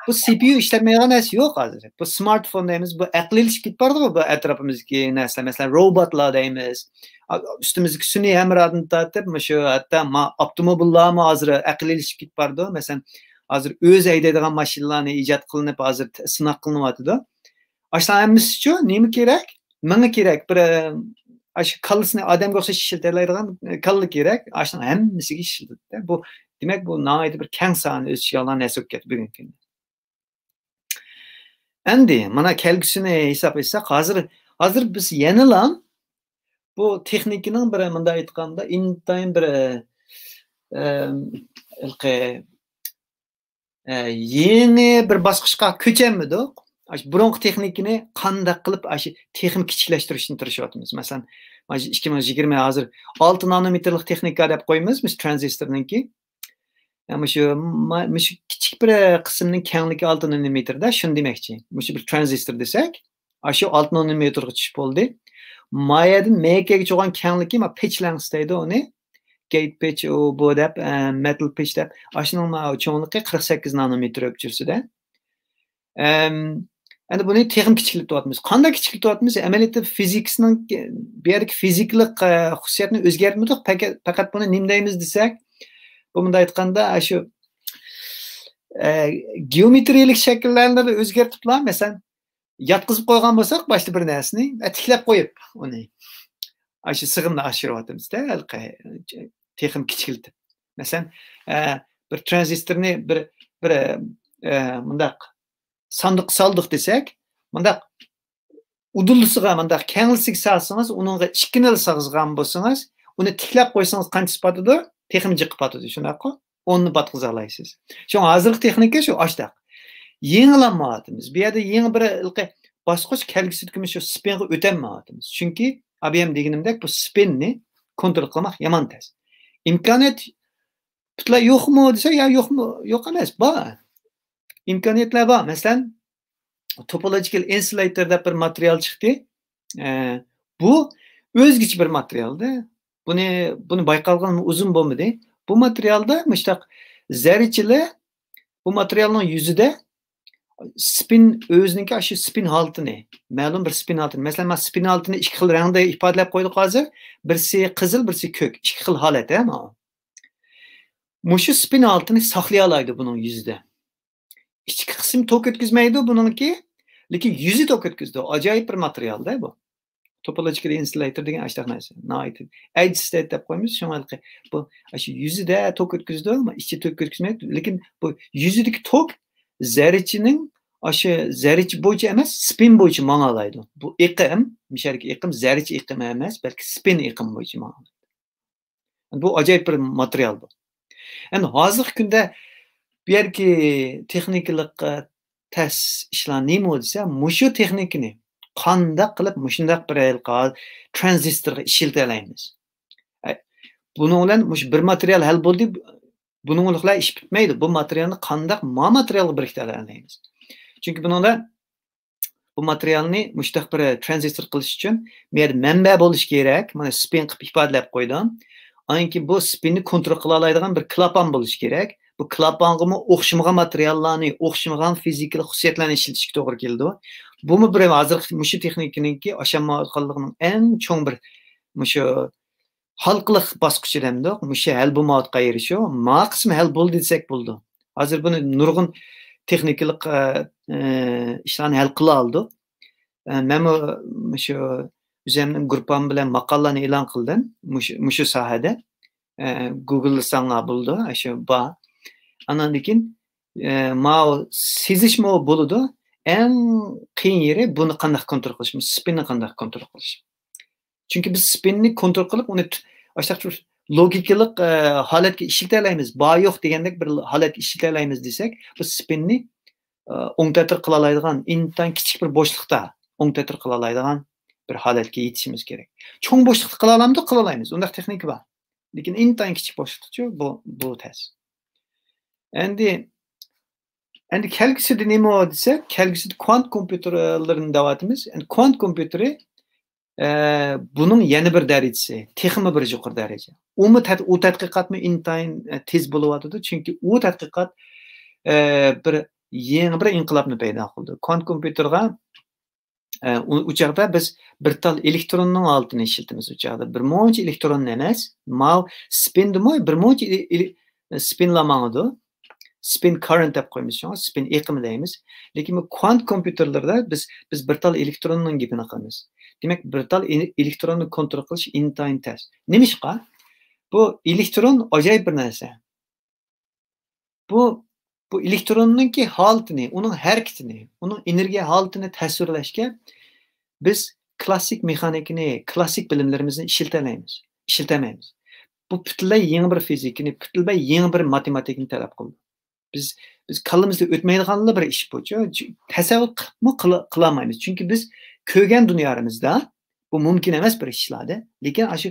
بۇ سى پى يۇ ئىشلەتمەيدىغان نەرسە يوق ھازىر. بۇ سمارتفون دەيمىز، بۇ ئەقلىي ئېلىشىپ كېتىپ بارىدىغۇ بۇ ئەتراپىمىزدىكى نەرسىلەر. مەسىلەن، روبوتلار دەيمىز. ئا، ئۈستىمىزدىكى سۈنئىي ھەمراھدىن تارتىپ، مۇشۇ ھەتتا ما-، ئاپتوموبىللارمۇ ھازىر ئەقلىي ئېلىشىپ كېتىپ بارىدۇ. مەسىلەن، ھازىر ئۆزى ھەيدەيدىغان ماشىنىلارنى ئىجاد قىلىنىپ، ھازىر ت-، سىناق قىلىنىۋاتىدۇ. ئاشۇلار ھەممىسىچۇ نېمە كېرەك؟ مېڭە كېرەك. بىر، ئە، ئاشۇ كاللىسىنى ئادەمگە ئوخشاش ئىشلىتەلەيدىغان، ئە، كاللا كېرەك. ئاشۇنىڭ ھەممىسىگە ئىشلىتىدۇ. بۇ، دېمەك، بۇ ناھايىتى بىر كەڭ ساھەنى ئۆز ئىچىگە ئالغان نەرسە بولۇپ كەتتى بۈگۈنكى كۈندە. ئەمدى مانا كەلگۈسىنى ھېساب ئېيتساق، ھازىر، ھازىر بىز يەنىلا بۇ تېخنىكىنىڭ بىر، مۇنداق ئېيتقاندا، ئىنتايىن بىر، ئە، ھېلىقى، ئە، يېڭى بىر باسقۇچقا كۆچەلمىدۇق. ئاشۇ بۇرۇنقى تېخنىكىنى قانداق قىلىپ ئاشۇ تېخىمۇ كىچىكلەشتۈرۈشنى تىرىشىۋاتىمىز. مەسىلەن، مانا شۇ ئىككى مىڭ يىگىرمە ھازىر ئالتە نانومېتىرلىق تېخنىكا دەپ قويىمىز، مۇشۇ ترانزىستورنىڭكى. يا مۇشۇ ما-، مۇشۇ كىچىك بىر قىسىمنىڭ كەڭلىكى ئالتە نانومېتىردا، شۇنى دېمەكچى. مۇشۇ بىر ترانزىستور دېسەك، ئاشۇ ئالتە نانومېتىرغا چۈشۈپ بولدى. ما يەردىن مەيكەگىچە بولغان كەڭلىكى، ما pitch length دەيدۇ ئۇنى. Gate pitch ئۇ بۇ دەپ، ئە، metal pitch دەپ. ئاشۇنىڭ ما چوڭلۇقى قىرىق سەككىز نانومېتىر ئۆلچىسىدە. ئەم، ئەمدى بۇنى تېخىمۇ كىچىكلىتىۋاتىمىز. قانداق كىچىكلىتىۋاتىمىز؟ ئەمەلىيەتتە فىزىكىسىنىڭ، بۇ يەردىكى فىزىكىلىق، ئە، خۇسۇسىيەتنى ئۆزگەرتمىدۇق. پەقەت، پەقەت بۇنى نېمە دەيمىز دېسەك، بۇ مۇنداق ئېيتقاندا، ئاشۇ، ئە، گېئومېترىيەلىك شەكىللەرنى ئۆزگەرتىپلا، مەسىلەن، ياتقۇزۇپ قويغان بولساق باشتا بىر نەرسىنى، ئە، تىكلەپ قويۇپ ئۇنى. ئاشۇ سىغىمنى ئاشۇرۇۋاتىمىز-دە، ھېلىقى تېخىمۇ كىچىكلىتىپ. مەسىلەن، ئە، بىر ترانزىستورنى بىر، بىر، ئە، مۇنداق ساندۇققا سالدۇق دېسەك، مۇنداق ئۇدۇلىسىغا، مۇنداق كەڭلىسىگە سالسىڭىز، ئۇنىڭغا ئىككىنىلا سىغىزغان بولسىڭىز، ئۇنى تىكلەپ قويسىڭىز قانچىسى پاتىدۇ؟ تېخىمۇ جىققا پاتىدۇ، شۇنداققۇ؟ ئوننى پاتقۇزالايسىز. شۇڭا ھازىرقى تېخنىكا شۇ ئاشتاق. يېڭىلانمايۋاتىمىز. بۇ يەردە يېڭى بىر ھېلىقى باسقۇچ كەلگۈسىدىكى شۇ سپىنغا ئۆتەلمەيۋاتىمىز. چۈنكى ئابىيەم دېگىنىمدەك بۇ سپىننى كونترول قىلماق يامان تەس. ئىمكانىيەت پۈتۈنلەي يوقمۇ دېسە، يا يوقمۇ؟ يوق ئەمەس، بار. ئىمكانىيەتلەر بار. مەسىلەن، توپولوگىكال ئىنسۇلېيتور دەپ بىر ماتېرىيال چىقتى. ئە، بۇ ئۆزگىچە بىر ماتېرىيالدا. بۇنى، بۇنى بايقالغىلى ئۇزۇن بولمىدى. بۇ ماتېرىيالدا مۇشتاق زەررىچىلەر بۇ ماتېرىيالنىڭ يۈزىدە سپىن، ئۆزىنىڭكى ئاشۇ سپىن ھالىتىنى، مەلۇم بىر سپىن ھالىتىنى، مەسىلەن، مانا سپىن ھالىتىنى ئىككى خىل رەڭدە ئىپادىلەپ قويدۇق ھازىر. بىرسى قىزىل، بىرسى كۆك. ئىككى خىل ھالەت، ھە، ماۋۇ. مۇشۇ سپىن ھالىتىنى ساقلىيالايدۇ بۇنىڭ يۈزىدە. ئىچكى قىسمى توك ئۆتكۈزمەيدۇ بۇنىڭكى، لېكىن يۈزى توك ئۆتكۈزىدۇ. ئاجايىپ بىر ماتېرىيال-دە بۇ. توپولوگىكال ئىنسۇلېيتور دېگەن ئاشۇنداق نەرسە. ناھايىتى ئەيدىستەيت دەپ قويىمىز. شۇڭا ھېلىقى بۇ ئاشۇ يۈزىدە توك ئۆتكۈزىدۇ، ئەمما ئىچى توك ئۆتكۈزمەيدۇ. لېكىن بۇ يۈزىدىكى توك زەررىچىنىڭ، ئاشۇ زەررىچە بويىچە ئەمەس، سپىن بويىچە ماڭالايدۇ. بۇ ئېقىم، مۇشۇ يەردىكى ئېقىم زەررىچە ئېقىمى ئەمەس، بەلكى سپىن ئېقىمى بويىچە ماڭالايدۇ. بۇ ئاجايىپ بىر ماتېرىيال بۇ. ئەمدى ھازىرقى كۈندە بۇ يەردىكى تېخنىكىلىق، ئە، تەس ئىشلار نېمە دېسە، مۇشۇ تېخنىكىنى قانداق قىلىپ مۇشۇنداق بىر ھېلىقى ترانزىستورغا ئىشلىتەلەيمىز؟ ئە، بۇنىڭ بىلەن مۇشۇ بىر ماتېرىيال ھەل بولدى، بۇنىڭ بىلەن ئىش پۈتمەيدۇ. بۇ ماتېرىيالنى قانداق ما ماتېرىيالغا بىرىكتۈرەلەيمىز؟ چۈنكى بۇنىڭدا بۇ ماتېرىيالنى مۇشۇنداق بىر ترانزىستور قىلىش ئۈچۈن بۇ يەردە مەنبە بولۇشى كېرەك. مانا سپىن قىلىپ ئىپادىلەپ قويدۇم. ئاندىن كېيىن بۇ سپىننى كونترول قىلالايدىغان بىر كلاپان بولۇشى كېرەك. بۇ كلاپانغىمۇ ئوخشىمىغان ماتېرىياللارنى، ئوخشىمىغان فىزىكىلىق خۇسۇسىيەتلەرنى ئىشلىتىشكە توغرا كېلىدۇ. بۇمۇ بىر ھازىرقى مۇشۇ تېخنىكىنىڭكى ئاشالمايۋاتقانلىقىنىڭ ئەڭ چوڭ بىر مۇشۇ ھالقىلىق باسقۇچى دەمدۇق. مۇشۇ ھەل بولمايۋاتقان يېرى شۇ. ما قىسمى ھەل بولدى دېسەك بولىدۇ. ھازىر بۇنى نۇرغۇن تېخنىكىلىق، ئە، ئە، ئىشلارنى ھەل قىلالىدۇق. ئە، مەنمۇ مۇشۇ ئۆزۈمنىڭ گۇرۇپپام بىلەن ماقالىلەرنى ئېلان قىلدىم مۇشۇ، مۇشۇ ساھەدە. ئە، گۇگىللىساڭلار بولىدۇ، ئاشۇ بار. ئاندىن كېيىن، ئە، ماۋۇ سېزىشمۇ بولىدۇ. ئەڭ قىيىن يېرى بۇنى قانداق كونترول قىلىش، سپىننى قانداق كونترول قىلىش. چۈنكى بىز سپىننى كونترول قىلىپ، ئۇنى ت-، ئاشۇنداق تۇرۇپ لوگىكىلىق، ئە، ھالەتكە ئىشلىتەلەيمىز، بار يوق دېگەندەك بىر ھالەتكە ئىشلىتەلەيمىز دېسەك، بۇ سپىننى، ئە، ئوڭ تەتۈر قىلالايدىغان، ئىنتايىن كىچىك بىر بوشلۇقتا ئوڭ تەتۈر قىلالايدىغان بىر ھالەتكە يېتىشىمىز كېرەك. چوڭ بوشلۇقتا قىلالامدۇق؟ قىلالايمىز. ئۇنداق تېخنىكا بار. لېكىن ئىنتايىن كىچىك بوشلۇقتىچۇ بۇ، بۇ تەس. ئەمدى، ئەمدى كەلگۈسىدە نېمە دېسەك، كەلگۈسىدە كۋانت كومپيۇتېرلىرىنى دەۋاتىمىز. ئەمدى كۋانت كومپيۇتېرى، ئە، بۇنىڭ يەنە بىر دەرىجىسى، تېخىمۇ بىر يۇقىرى دەرىجە. ئۇمۇ تەت-، ئۇ تەتقىقاتمۇ ئىنتايىن، ئە، تېز بولۇۋاتىدۇ. چۈنكى ئۇ تەتقىقات، ئە، بىر يېڭى بىر ئىنقىلابنى پەيدا قىلدى. كۋانت كومپيۇتېرغا ئە، ئۇ، ئۇ چاغدا بىز بىر تال ئېلېكتروننىڭ ھالىتىنى ئىشلىتىمىز ئۇ چاغدا. بىر مۇنچە ئېلېكترون ئەمەس، ماۋۇ سپىندىمۇ بىر مۇنچە ئېلې-، ئېلې-، سپىنلار ماڭىدۇ. سپىن كاررېنت دەپ قويىمىز شۇڭا، سپىن ئېقىمى دەيمىز. لېكىن بۇ كۋانت كومپيۇتېرلىرىدا بىز، بىز بىر تال ئېلېكتروننىڭ گېپىنى قىلىمىز. دېمەك، بىر تال ئېلې-، ئېلېكتروننى كونترول قىلىش ئىنتايىن تەس. نېمىشقا؟ بۇ ئېلېكترون ئاجايىپ بىر نەرسە. بۇ، بۇ ئېلېكتروننىڭكى ھالىتىنى، ئۇنىڭ ھەرىكىتىنى، ئۇنىڭ ئېنېرگىيە ھالىتىنى تەسۋىرلەشكە بىز كلاسسىك مېخانىكىنى، كلاسسىك بىلىملىرىمىزنى ئىشلىتەلەيمىز، ئىشلىتەلمەيمىز. بۇ پۈتۈنلەي يېڭى بىر فىزىكىنى، پۈتۈنلەي يېڭى بىر ماتېماتىكىنى تەلەپ قىلىدۇ. بىز، بىز كاللىمىزدا ئۆتمەيدىغانلا بىر ئىش بۇ. چۈ-، چۈ-، تەسەۋۋۇر قىلىپمۇ قىلا-، قىلالمايمىز. چۈنكى بىز كۆرگەن دۇنيالىرىمىزدا بۇ مۇمكىن ئەمەس بىر ئىشلاردا. لېكىن ئاشۇ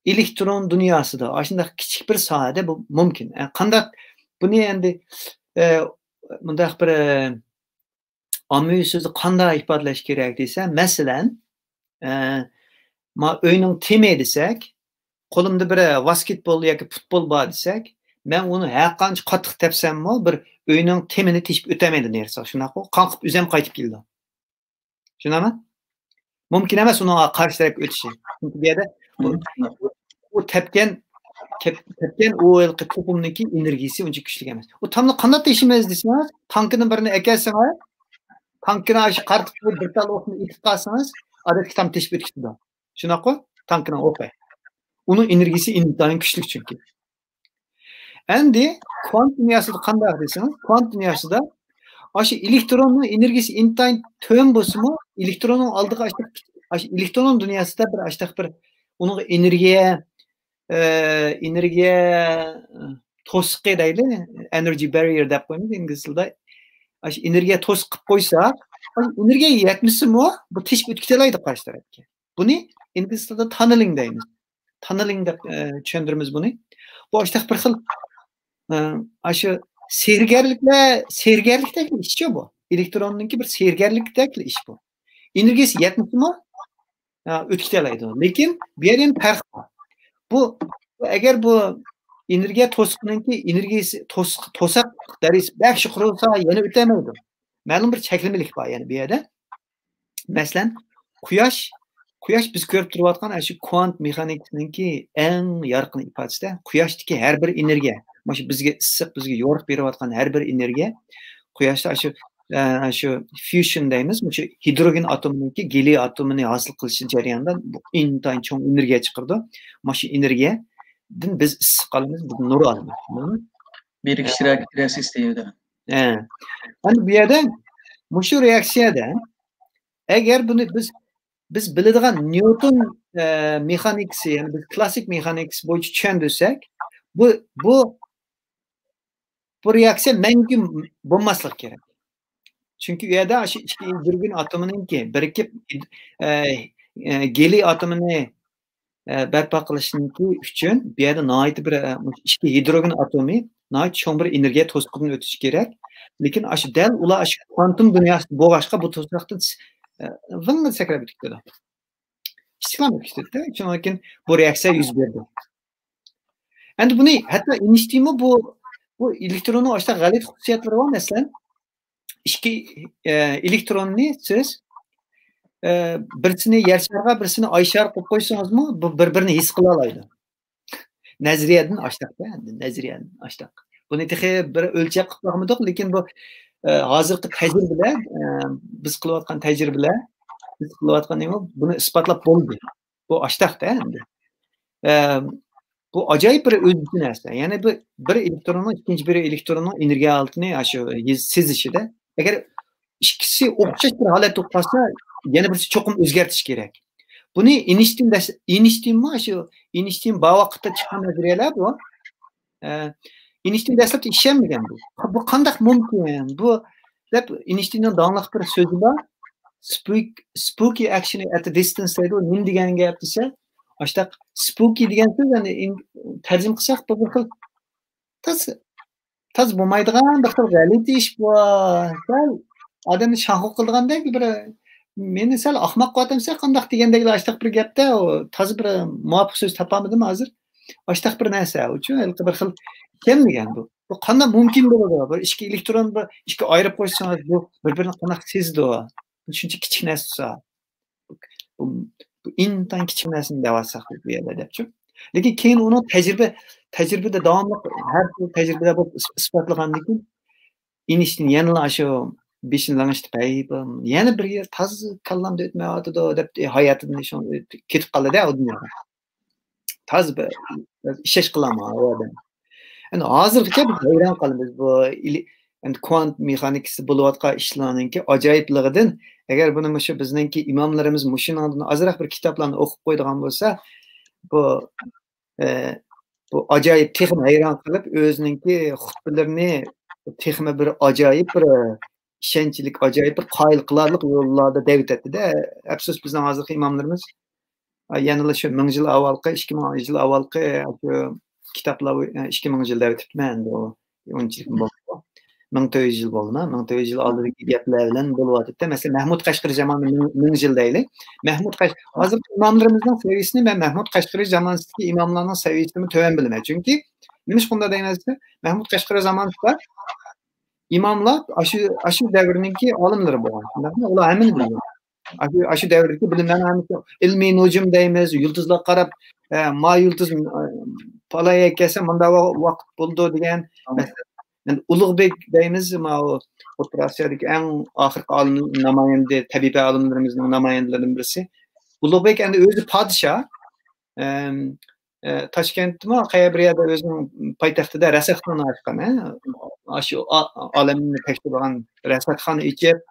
ئېلېكترون دۇنياسىدا، ئاشۇنداق كىچىك بىر ساھەدە بۇ مۇمكىن. ئە، قانداق بۇنى ئەمدى، ئە، مۇنداق بىر، ئە، ئاممىۋى سۆزدە قانداق ئىپادىلەش كېرەك دېسە، مەسىلەن، ئە، ما ئۆينىڭ تېمى دېسەك، قولۇمدا بىر ۋاسكېتبول ياكى پۇتبول بار دېسەك، مەن ئۇنى ھەر قانچە قاتتىق تەپسەممۇ، بىر ئۆينىڭ تېمىنى تېشىپ ئۆتەلمەيدۇ نېرىسىغا، شۇنداققۇ؟ قاڭقىپ ئۆزەم قايتىپ كېلىدۇ. شۇنداقمۇ؟ مۇمكىن ئەمەس ئۇنىڭغا قارشى تەرەپكە ئۆتۈشى. چۈنكى بۇ يەردە بۇ، ئۇ تەپكەن، كەپ-، تەپكەن ئۇ ھېلىقى توپۇمنىڭكى ئېنېرگىيىسى ئۇنچە كۈچلۈك ئەمەس. ئۇ تامنى قانداق تېشىمىز دېسىڭىز، تانكىنىڭ بىرىنى ئەكەلسىڭىز، تانكىنى ئاشۇ قارىتىپ قويۇپ، بىر تال ئوقنى ئېتىپ قالسىڭىز، ئادەتتىكى تام تېشىپ ئۆتۈپ كېتىدۇ. شۇنداققۇ؟ تانكىنىڭ ئوقى. ئۇنىڭ ئېنېرگىيىسى ئىنتايىن كۈچلۈك چۈنكى. ئەمدى كۋانت دۇنياسىدا قانداق دېسىڭىز، كۋانت دۇنياسىدا ئاشۇ ئېلېكتروننىڭ ئېنېرگىيىسى ئىنتايىن تۆۋەن بولسىمۇ، ئېلېكتروننىڭ ئالدىغا ئاشۇ، ئاشۇ ئېلېكترون دۇنياسىدا بىر ئاشتاق بىر ئۇنىڭغا ئېنېرگىيە، ئە، ئېنېرگىيە توسۇقى دەيلى، energy barrier دەپ قويىمىز ئىنگلىز تىلىدا. ئاشۇ ئېنېرگىيە توسۇق قىلىپ قويساق، ئاشۇ ئېنېرگىيە يەتمىسىمۇ، بۇ تېشىپ ئۆتۈپ كېتەلەيدۇ قارشى تەرەپكە. بۇنى ئىنگلىز تىلىدا تاننېلىڭ دەيمىز. تاننېلىڭ دەپ، ئە، چۈشەندۈرىمىز بۇنى. بۇ ئاشتاق بىر خىل، ئە، ئاشۇ سېھىرگەرلىكلەر، سېھىرگەرلىكتەك ئىشچۇ بۇ. ئېلېكتروننىڭكى بىر سېھىرگەرلىكتەك ئىش بۇ. ئېنېرگىيىسى يەتمىسىمۇ، ئە، ئۆتۈپ كېتەلەيدۇ. لېكىن بۇ يەردە يەنە پەرق بار. بۇ، بۇ ئەگەر بۇ ئېنېرگىيە توسۇقىنىڭكى ئېنېرگىيىسى توس-، توساق دەرىجىسى بەك يۇقىرى بولسا، يەنە ئۆتەلمەيدۇ. مەلۇم بىر چەكلىمىلىك بار يەنە بۇ يەردە. مەسىلەن، قۇياش، قۇياش بىز كۆرۈپ تۇرۇۋاتقان ئاشۇ كۋانت مېخانىكىسىنىڭكى ئەڭ يارقىن ئىپادىسىدە، قۇياشتىكى ھەر بىر ئېنېرگىيە، مۇشۇ بىزگە ئىسسىق، بىزگە يورۇق بېرىۋاتقان ھەر بىر ئېنېرگىيە، قۇياشتا ئاشۇ، ئە، شۇ فيۇژن دەيمىز، مۇشۇ ھىدروگېن ئاتومىنىڭكى گېلىي ئاتومىنى ھاسىل قىلىش جەريانىدا بۇ ئىنتايىن چوڭ ئېنېرگىيە چىقىرىدۇ. مۇشۇ ئېنېرگىيەدىن بىز ئىسسىق ئالىمىز، بىز نۇر ئالىمىز. بىرىكىش رېئاكسىيىسى دەيدۇ. ھە. ئەمدى بۇ يەردە مۇشۇ رېئاكسىيەدە ئەگەر بۇنى بىز، بىز بىلىدىغان نيۇتون، ئە، مېخانىكىسى، يەنى بىز كلاسسىك مېخانىكىسى بويىچە چۈشەندۈرسەك، بۇ، بۇ، بۇ رېئاكسىيە مەڭگۈ بولماسلىقى كېرەك. چۈنكى ئۇ يەردە ئاشۇ ئىككى گىدروگېن ئاتومىنىڭكى بىرىكىپ، ئە، ئە، گېلىي ئاتومىنى، ئە، بەرپا قىلىشنىڭكى ئۈچۈن بۇ يەردە ناھايىتى بىر، ئە، ئىككى گىدروگېن ئاتومى ناھايىتى چوڭ بىر ئېنېرگىيە توسۇقىدىن ئۆتۈشى كېرەك. لېكىن ئاشۇ دەل ئۇلار ئاشۇ كۋانتۇم دۇنياسىدا بولغاچقا بۇ توساقتىن، ئە، ۋىڭ سەكرەپ ئۆتۈپ كېتىدۇ. كىچىكلا ئۆتۈپ كېتىدۇ. شۇنىڭدىن كېيىن بۇ رېئاكسىيە يۈز بېرىدۇ. ئەمدى بۇنى ھەتتا ئېينشتىينمۇ بۇ، بۇ ئېلېكتروننىڭ ئاشۇنداق غەلىتە خۇسۇسىيەتلىرى بار، مەسىلەن، ئىككى، ئە، ئېلېكتروننى سىز، ئە، بىرسىنى يەر شارىغا، بىرسىنى ئاي شارىغا قويۇپ قويسىڭىزمۇ، بۇ بىر-بىرىنى ھېس قىلالايدۇ. نەزەرىيەدىن ئاشتاق-دە، ئەمدى نەزەرىيەدىن ئاشتاق. بۇنى تېخى بىر ئۆلچەپ قىلىپ باقمىدۇق، لېكىن بۇ، ئە، ھازىرقى تەجرىبىلەر، ئە، بىز قىلىۋاتقان تەجرىبىلەر، بىز قىلىۋاتقان نېمە، بۇنى ئىسپاتلاپ بولدى. بۇ ئاشتاق-دە ئەمدى. ئە، بۇ ئاجايىپ بىر ئۆزگىچە نەرسە. يەنى بىر، بىر ئېلېكتروننىڭ ئىككىنچى بىر ئېلېكتروننىڭ ئېنېرگىيە ھالىتىنى ئاشۇ يېز-، سېزىشىدە، ئەگەر ئىككىسى ئوخشاش بىر ھالەتتە قالسا، يەنە بىرسى چوقۇم ئۆزگەرتىش كېرەك. بۇنى ئېينشتىين دەس-، ئېينشتىينمۇ شۇ، ئېينشتىين بار ۋاقىتتا چىققان نەزەرىيەلەر بۇ. ئە، ئېينشتىين دەسلەپتە ئىشەنمىگەن بۇ. بۇ قانداق مۇمكىن؟ بۇ دەپ ئېينشتىيننىڭ داڭلىق بىر سۆزى بار. Spook-، spooky action at a distance دەيدۇ. نېمە دېگەن گەپ دېسە، ئاشتاق spooky دېگەن سۆز، يەنى ئىن-، تەرجىمە قىلساق، بۇ بىر خىل تاز-، تاز بولمايدىغان بىر خىل غەلىتە ئىش بۇ. سەل ئادەمنى شاڭخۇ قىلىدىغاندەك بىر، مېنى سەل ئاخماق قىلىۋاتامسەن قانداق دېگەندەكلا ئاشتاق بىر گەپتە، ئۇ تازا بىر مۇۋاپىق سۆز تاپالمىدىم ھازىر. ئاشتاق بىر نەرسە، ئۇچۇن ھېلىقى بىر خىل ئىشەنمىگەن بۇ. بۇ قانداق مۇمكىن بولىدۇ؟ بىر ئىككى ئېلېكترون، بىر ئىككى ئايرىپ قويسىڭىز، بۇ بىر-بىرىنى قانداق سېزىدۇ؟ بۇ شۇنچە كىچىك نەرسە تۇرسا. بۇ، بۇ ئىنتايىن كىچىك نەرسىنى دەۋاتساق بۇ يەردە دەپچۇ. لېكىن كېيىن ئۇنىڭ تەجرىبە، تەجرىبىدە داۋاملىق ھەر خىل تەجرىبىلەر بولۇپ ئىس-، ئىسپاتلىغاندىن كېيىن ئېينىشتىن يەنىلا ئاشۇ بېشىنى لىڭشىتىپ، ھەي، بۇ يەنە بىر يىل تازا كاللامدا ئۆتمەيۋاتىدۇ دەپ ھاياتىدىن شۇ كېتىپ قالدى-دە ئۇ دۇنياغا. تازا بىر ئىشەنچ قىلالمىغان ئۇ ئادەم. ئەنە ھازىرغىچە بىز ھەيران قالىمىز بۇ ئىلى-، ئەنە كۋانت مېخانىكىسى بولۇۋاتقان ئىشلارنىڭكى ئاجايىپلىقىدىن. ئەگەر بۇنى مۇشۇ بىزنىڭكى ئىماملىرىمىز مۇشۇنىڭدىن ئازراق بىر كىتابلارنى ئوقۇپ قويىدىغان بولسا، بۇ، ئە، بۇ ئاجايىپ تېخىمۇ ھەيران قېلىپ، ئۆزىنىڭكى خۇتبىلىرىنى تېخىمۇ بىر ئاجايىپ بىر ئىشەنچلىك، ئاجايىپ بىر قايىل قىلارلىق يوللاردا دەۋېتەتتى-دە. ئەپسۇس، بىزنىڭ ھازىرقى ئىماملىرىمىز، ئا، يەنىلا شۇ مىڭ يىل ئاۋۋالقى، ئىككى مىڭ يىل ئاۋۋالقى شۇ كىتابلار، ئە، ئىككى مىڭ يىل دەۋېتىپتىمەن ئەمدى ئۇ. ئۇنچىلىك بولمىدى. مىڭ تۆت يۈز يىل بولدىما؟ مىڭ تۆت يۈز يىل ئالدىدىكى گەپلەر بىلەن بولۇۋاتىدۇ. مەسىلەن، مەھمۇد قەشقىرى زامانى مىڭ، مىڭ يىل دەيلى. مەھمۇد قەش-، ھازىرقى ئىماملىرىمىزنىڭ سەۋىيىسىنى مەن مەھمۇد قەشقىرى زامانىسىدىكى ئىماملارنىڭ سەۋىيىسىدىنمۇ تۆۋەن بىلىمەن. چۈنكى نېمىشقا ئۇنداق دەيمەن دېسە، مەھمۇد قەشقىرى زامانىسىدا ئىماملار ئاشۇ، ئاشۇ دەۋرنىڭكى ئالىملىرى بولغان. شۇنداقمۇ؟ ئۇلار ھەممىنى بىلگەن. ئاشۇ، ئاشۇ دەۋردىكى بىلىملەرنىڭ ھەممىسى ئىلمىي نۇجۇم دەيمىز، يۇلتۇزلارغا قاراپ، ئە، ما يۇلتۇز، ئە، پالايا كەلسە مۇنداق ۋا-، ۋاقىت بولىدۇ دېگەن. مەسىلەن، ئەمدى ئۇلۇغبېگ دەيمىز، ماۋۇ ئوتتۇرا ئاسىيادىكى ئەڭ ئاخىرقى ئالىم، نامايەندە، تەبىئىي ئالىملىرىمىزنىڭ نامايەندىلىرىدىن بىرسى. ئۇلۇغبېگ ئەمدى ئۆزى پادىشاھ. ئەم، ئە، تاشكەنتتىمۇ قەيەر بىر يەردە ئۆزىنىڭ پايتەختىدە رەسەتخانا ئاچقان، ھە؟ ئاشۇ ئا-، ئالەمنى تەكشۈرىدىغان رەسەتخانا ئېچىپ،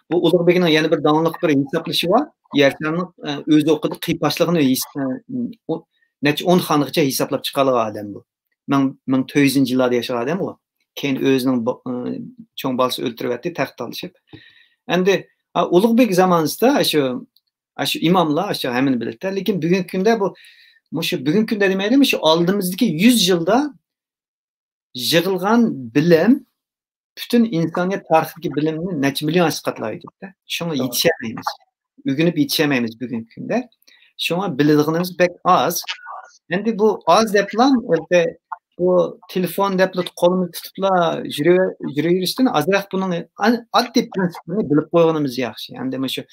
بۇ ئۇلۇغبېگنىڭ يەنە بىر داڭلىق بىر ھېسابلىشى بار. يەر شارىنىڭ، ئە، ئۆزى ئوقىدا قىيپاشلىقىنى ھېس-، ئە، ئۇ نەچچە ئون خانىغىچە ھېسابلاپ چىقارغان ئادەم بۇ. مىڭ، مىڭ تۆت يۈزىنچى يىللاردا ياشىغان ئادەم بۇ. كېيىن ئۆزىنىڭ بو-، ئە، چوڭ بالىسى ئۆلتۈرۈۋەتتى، تەخت تالىشىپ. ئەمدى، ئا، ئۇلۇغبېگ زامانىسىدا شۇ، ئا، شۇ ئىماملار شۇ ھەممىنى بىلدى. لېكىن بۈگۈنكى كۈندە بۇ، مۇشۇ بۈگۈنكى كۈندە دېمەيلى، مۇشۇ ئالدىمىزدىكى يۈز يىلدا يىغىلغان بىلىم پۈتۈن ئىنسانىيەت تارىخىدىكى بىلىمنى نەچچە مىليون ئەسقاتلايدۇ-دە. شۇڭا يېتىشەلمەيمىز. ئۆگىنىپ يېتىشەلمەيمىز بۈگۈنكى كۈندە. شۇڭا بىلىدىغىنىمىز بەك ئاز. ئەمدى بۇ ئاز دەپلا، ئەلبەتتە، بۇ تېلېفون دەپلا قولىمىزدا تۇتۇپلا يۈرۈۋە-، يۈرۈۋېرىشتىن ئازراق بۇنىڭ ئان-، ئاددىي پىرىنسىپىنى بىلىپ قويغىنىمىز ياخشى. ئەمدى مۇشۇ،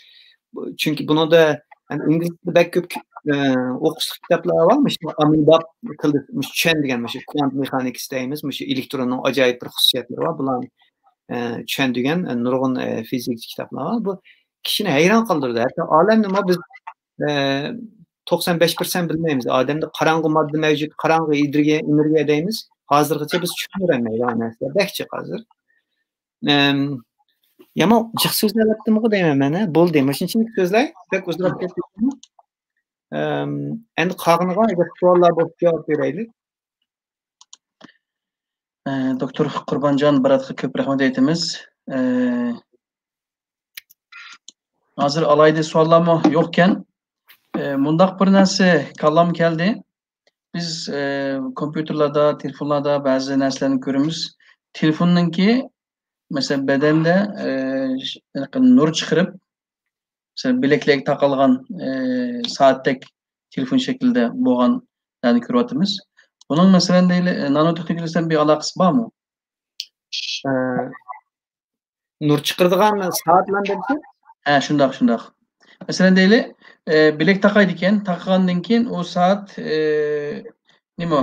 چۈنكى بۇنىڭدا ئەمدى ئىنگلىز تىلىدا بەك كۆپ، ئە، ئوقۇشلۇق كىتابلار بار. مۇشۇ ئامېبا تىلىدا مۇشۇ چۈەن دېگەن، مۇشۇ كۋانت مېخانىكىسى دەيمىز، مۇشۇ ئېلېكتروننىڭ ئاجايىپ بىر خۇسۇسىيەتلىرى بار. بۇلارنى، ئە، چۈەن دېگەن، ئە، نۇرغۇن، ئە، فىزىكىچى كىتابلار بار. بۇ كىشىنى ھەيران قالدۇرىدۇ. ھەتتا ئالەمنىمۇ بىز، ئە، توقسان بەش پىرسەنت بىلمەيمىز. ئادەمدە قاراڭغۇ ماددا مەۋجۇت، قاراڭغۇ ئېنېرگىيە، ئېنېرگىيە دەيمىز. ھازىرغىچە بىز چۈشىنەلمەيدىغان نەرسىلەر بەك جىق ھازىر. ئەم، يامان جىق سۆزلەۋەتتىمغۇ دەيمەن مەن، ھە؟ بولدى، مۇشۇنچىلىك سۆزلەي. بەك ئۇزىراپ كەتتىم. ئەم، ئەمدى قالغىنىغا ئەگەر سوئاللار بولسا جاۋاب بېرەيلى. ئە، دوكتور قۇربانجان باراتقا كۆپ رەھمەت ئېيتىمىز. ئە، ھازىر ئالاھىدە سوئاللارمۇ يوقكەن. ئە، مۇنداق بىر نەرسە كاللامغا كەلدى. بىز، ئە، كومپيۇتېرلاردا، تېلېفونلاردا بەزى نەرسىلەرنى كۆرىمىز. تېلېفوننىڭكى، مەسىلەن، بەدەندە، ئە، ش-، نۇر چىقىرىپ، مەسىلەن، بىلەكلەرگە تاقالغان، ئە، سائەتتەك تېلېفون شەكلىدە بولغانلارنى كۆرۈۋاتىمىز. بۇنىڭ، مەسىلەن، دەيلى، ئە، نانو تېخنىكىلار بىلەن بىر ئالاقىسى بارمۇ؟ ئە، نۇر چىقىرىدىغان سائەتلەرنى دەيسىز؟ ھە، شۇنداق، شۇنداق. مەسىلەن، دەيلى، ئە، بىلەك تاقايدىكەن، تاقىغاندىن كېيىن ئۇ سائەت، ئە، نېمە،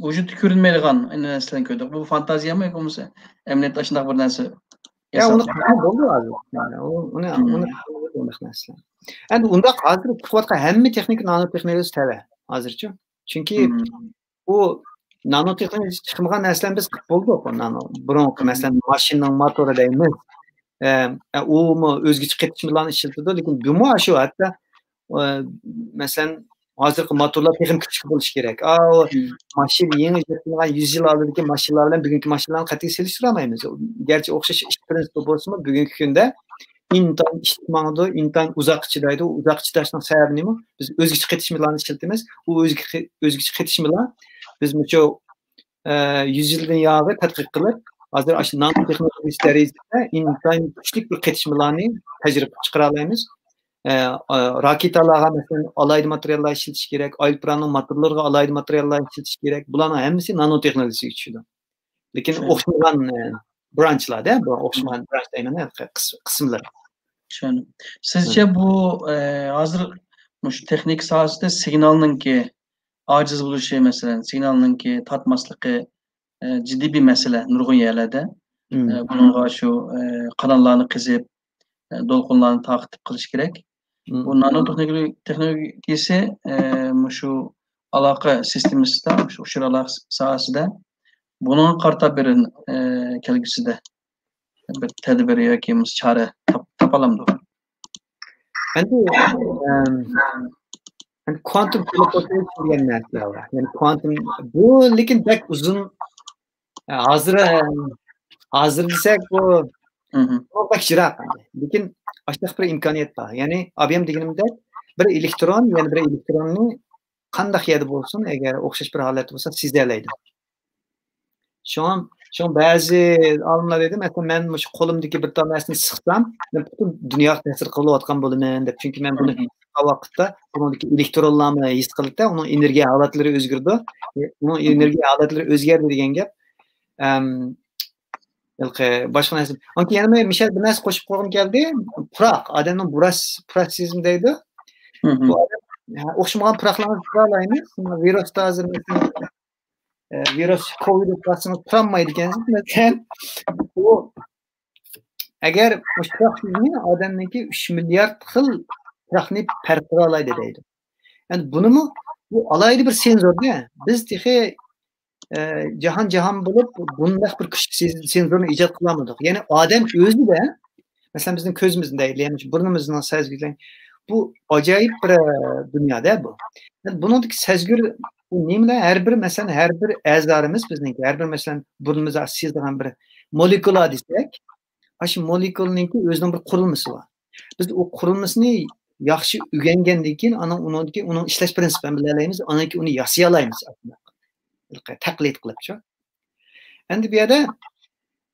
ۋۇجۇدتا كۆرۈنمەيدىغان نەرسىلەرنى كۆردۇق. بۇ فانتازىيەمۇ ياكى بولمىسا ئەمەلىيەتتە ئاشۇنداق بىر نەرسە يا، ئۇنى ياسالغان؟ قىلغان بولدى ھازىر. يەنى ئۇ، ئۇنى، مم. ئۇنى قىلغان بولدى ئۇنداق نەرسىلەر. ئەمدى ئۇنداق ھازىر چىقىۋاتقان ھەممە تېخنىكا نانو تېخنىكىسى تەۋە ھازىرچۇ. چۈنكى مم. بۇ نانو تېخنىكىسى چىقمىغان نەرسىلەرنى بىز قىلىپ بولدۇق. نانو، بۇرۇنقى، مم. مەسىلەن، ماشىنىنىڭ موتورى دەيمىز. ئە، ئە، ئۇمۇ ئۆزگىچە قېتىشمىلارنى ئىشلىتىدۇ، لېكىن بۇمۇ شۇ ھەتتا، ئە، مەسىلەن، ھازىرقى موتورلار تېخىمۇ كۈچلۈك بولۇشى كېرەك. ئاۋۇ مم. ماشىنا يېڭى ئىجاد قىلىنغان يۈز يىل ئالدىدىكى ماشىنىلار بىلەن بۈگۈنكى ماشىنىلارنى قەتئىي سېلىشتۇرالمايمىز. گەرچە ئوخشاش ئىش پىرىنسىپى بولسىمۇ، بۈگۈنكى كۈندە ئىنتايىن ئىشلىك ماڭىدۇ، ئىنتايىن ئۇزاققا چىدايدۇ. ئۇزاققا چىداشنىڭ سەۋەبى نېمە؟ بىز ئۆزگىچە قېتىشمىلارنى ئىشلىتىمىز. ئۇ ئۆزگە-، ئۆزگىچە قېتىشمىلار بىز مۇشۇ، ئە، يۈز يىلدىن ياغى تەتقىق قىلىپ، ھازىر ئاشۇ نانو تېخنولوگىيىسى دەرىجىسىدە ئىنتايىن كۈچلۈك بىر قېتىشمىلارنى تەجرىبە قىلىپ چىقىرالايمىز. ئە، ئا، راكېتالارغا، مەسىلەن، ئالاھىدە ماتېرىياللار ئىشلىتىش كېرەك، ئايروپىلاننىڭ موتورلىرىغا ئالاھىدە ماتېرىياللار ئىشلىتىش كېرەك. بۇلارنىڭ ھەممىسى نانو تېخنولوگىيىسىگە چۈشىدۇ. لېكىن ئوخشىمىغان برانچلاردا، بۇ ئوخشىمىغان برانچ دەيمەن، قىسىملار. چۈشەندىم. سىزچە بۇ ھازىر مۇشۇ تېخنىكا ساھەسىدە سىگنالنىڭكى ئاجىز بولۇشى، مەسىلەن، سىگنالنىڭكى تارتماسلىقى جىددىي بىر مەسىلە نۇرغۇن يەرلەردە. بۇنىڭغا شۇ قاناللارنى قېزىپ، دولقۇنلارنى تارقىتىپ قىلىش كېرەك. بۇ نانو تېخنولوگىيىسى مۇشۇ ئالاقە سىستېمىسىدا، مۇشۇ ئۇچۇر ئالاقە ساھەسىدە بۇنىڭغا قارىتا بىر كەلگۈسىدە بىر تەدبىر ياكى چارە تاپالامدۇ؟ ئەمدى كوانتۇم تېلېپورتېيشن دېگەن نەرسە بار. يەنى كوانتۇم، بۇ لېكىن بەك ئۇزۇن. ھازىر، ھازىر دېسەك بۇ بەك يىراق. لېكىن ئاشۇنداق بىر ئىمكانىيەت بار. يەنى ئابىيام دېگىنىمدەك بىر ئېلېكترون يەنە بىر ئېلېكتروننى قانداق يەردە بولسۇن، ئەگەر ئوخشاش بىر ھالەتتە بولسا سېزەلەيدۇ. شۇڭا، شۇڭا بەزى ئالىملار دەيدۇ، مەسىلەن، مەن مۇشۇ قولۇمدىكى بىر تال نەرسىنى سىقسام، مەن پۈتۈن دۇنياغا تەسىر قىلىۋاتقان بولىمەن دەپ. چۈنكى مەن بۇنى سىققان ۋاقىتتا بۇنىڭدىكى ئېلېكترونلارمۇ ھېس قىلىدۇ، ئۇنىڭ ئېنېرگىيە ھالەتلىرى ئۆزگىرىدۇ. ئۇنىڭ ئېنېرگىيە ھالەتلىرى ئۆزگەردى دېگەن گەپ. ئەم، ھېلىقى باشقا نەرسە. ئانكى يەنە مەن مىشەل بىر نەرسە قوشۇپ قويغۇم كەلدى. پۇراق، ئادەمنىڭ بۇراش، پۇراش سېزىمى دەيدۇ. بۇ ئادەم، ھە، ئوخشىمىغان پۇراقلارنى پۇرالايمىز. ۋىرۇستا ھازىر مەسىلەن، ۋىرۇس كوۋىد ئوپېراتسىيىسىنى تۇرالمايدىكەنسىز، مەسىلەن، ئۇ ئەگەر مۇشۇ پۇراق سېزىمى ئادەمنىڭكى ئۈچ مىليارد خىل پۇراقنى پەرق قىلالايدۇ دەيدۇ. يەنى بۇنىمۇ، بۇ ئالاھىدە بىر سېنزور-دە. بىز تېخى، ئە، جاھان جاھان بولۇپ، بۇنداق بىر كۈچلۈك سېز-، سېنزورنى ئىجاد قىلالمىدۇق. يەنى ئادەم ئۆزى-دە، مەسىلەن، بىزنىڭ كۆزىمىزنى دەيلى، يەنى بۇرنىمىزنىڭ سەزگۈلەن، بۇ ئاجايىپ بىر، ئە، دۇنيا-دە بۇ. يەنى بۇنىڭدىكى سەزگۈر، بۇ نېمىلەر؟ ھەر بىر، مەسىلەن، ھەر بىر ئەزالىرىمىز بىزنىڭكى، ھەر بىر، مەسىلەن، بۇرنىمىزدا سېزىدىغان بىر مولېكۇلا دېسەك، ئاشۇ مولېكۇلنىڭكى ئۆزىنىڭ بىر قۇرۇلمىسى بار. بىز ئۇ قۇرۇلمىسىنى ياخشى ئۆگەنگەندىن كېيىن، ئاندىن ئۇنىڭدىكى، ئۇنىڭ ئىشلەش پىرىنسىپىنى بىلەلەيمىز، ئاندىن كېيىن ئۇنى ياسىيالايمىز. تەقلىد قىلىپچۇ. ئەمدى بۇ يەردە،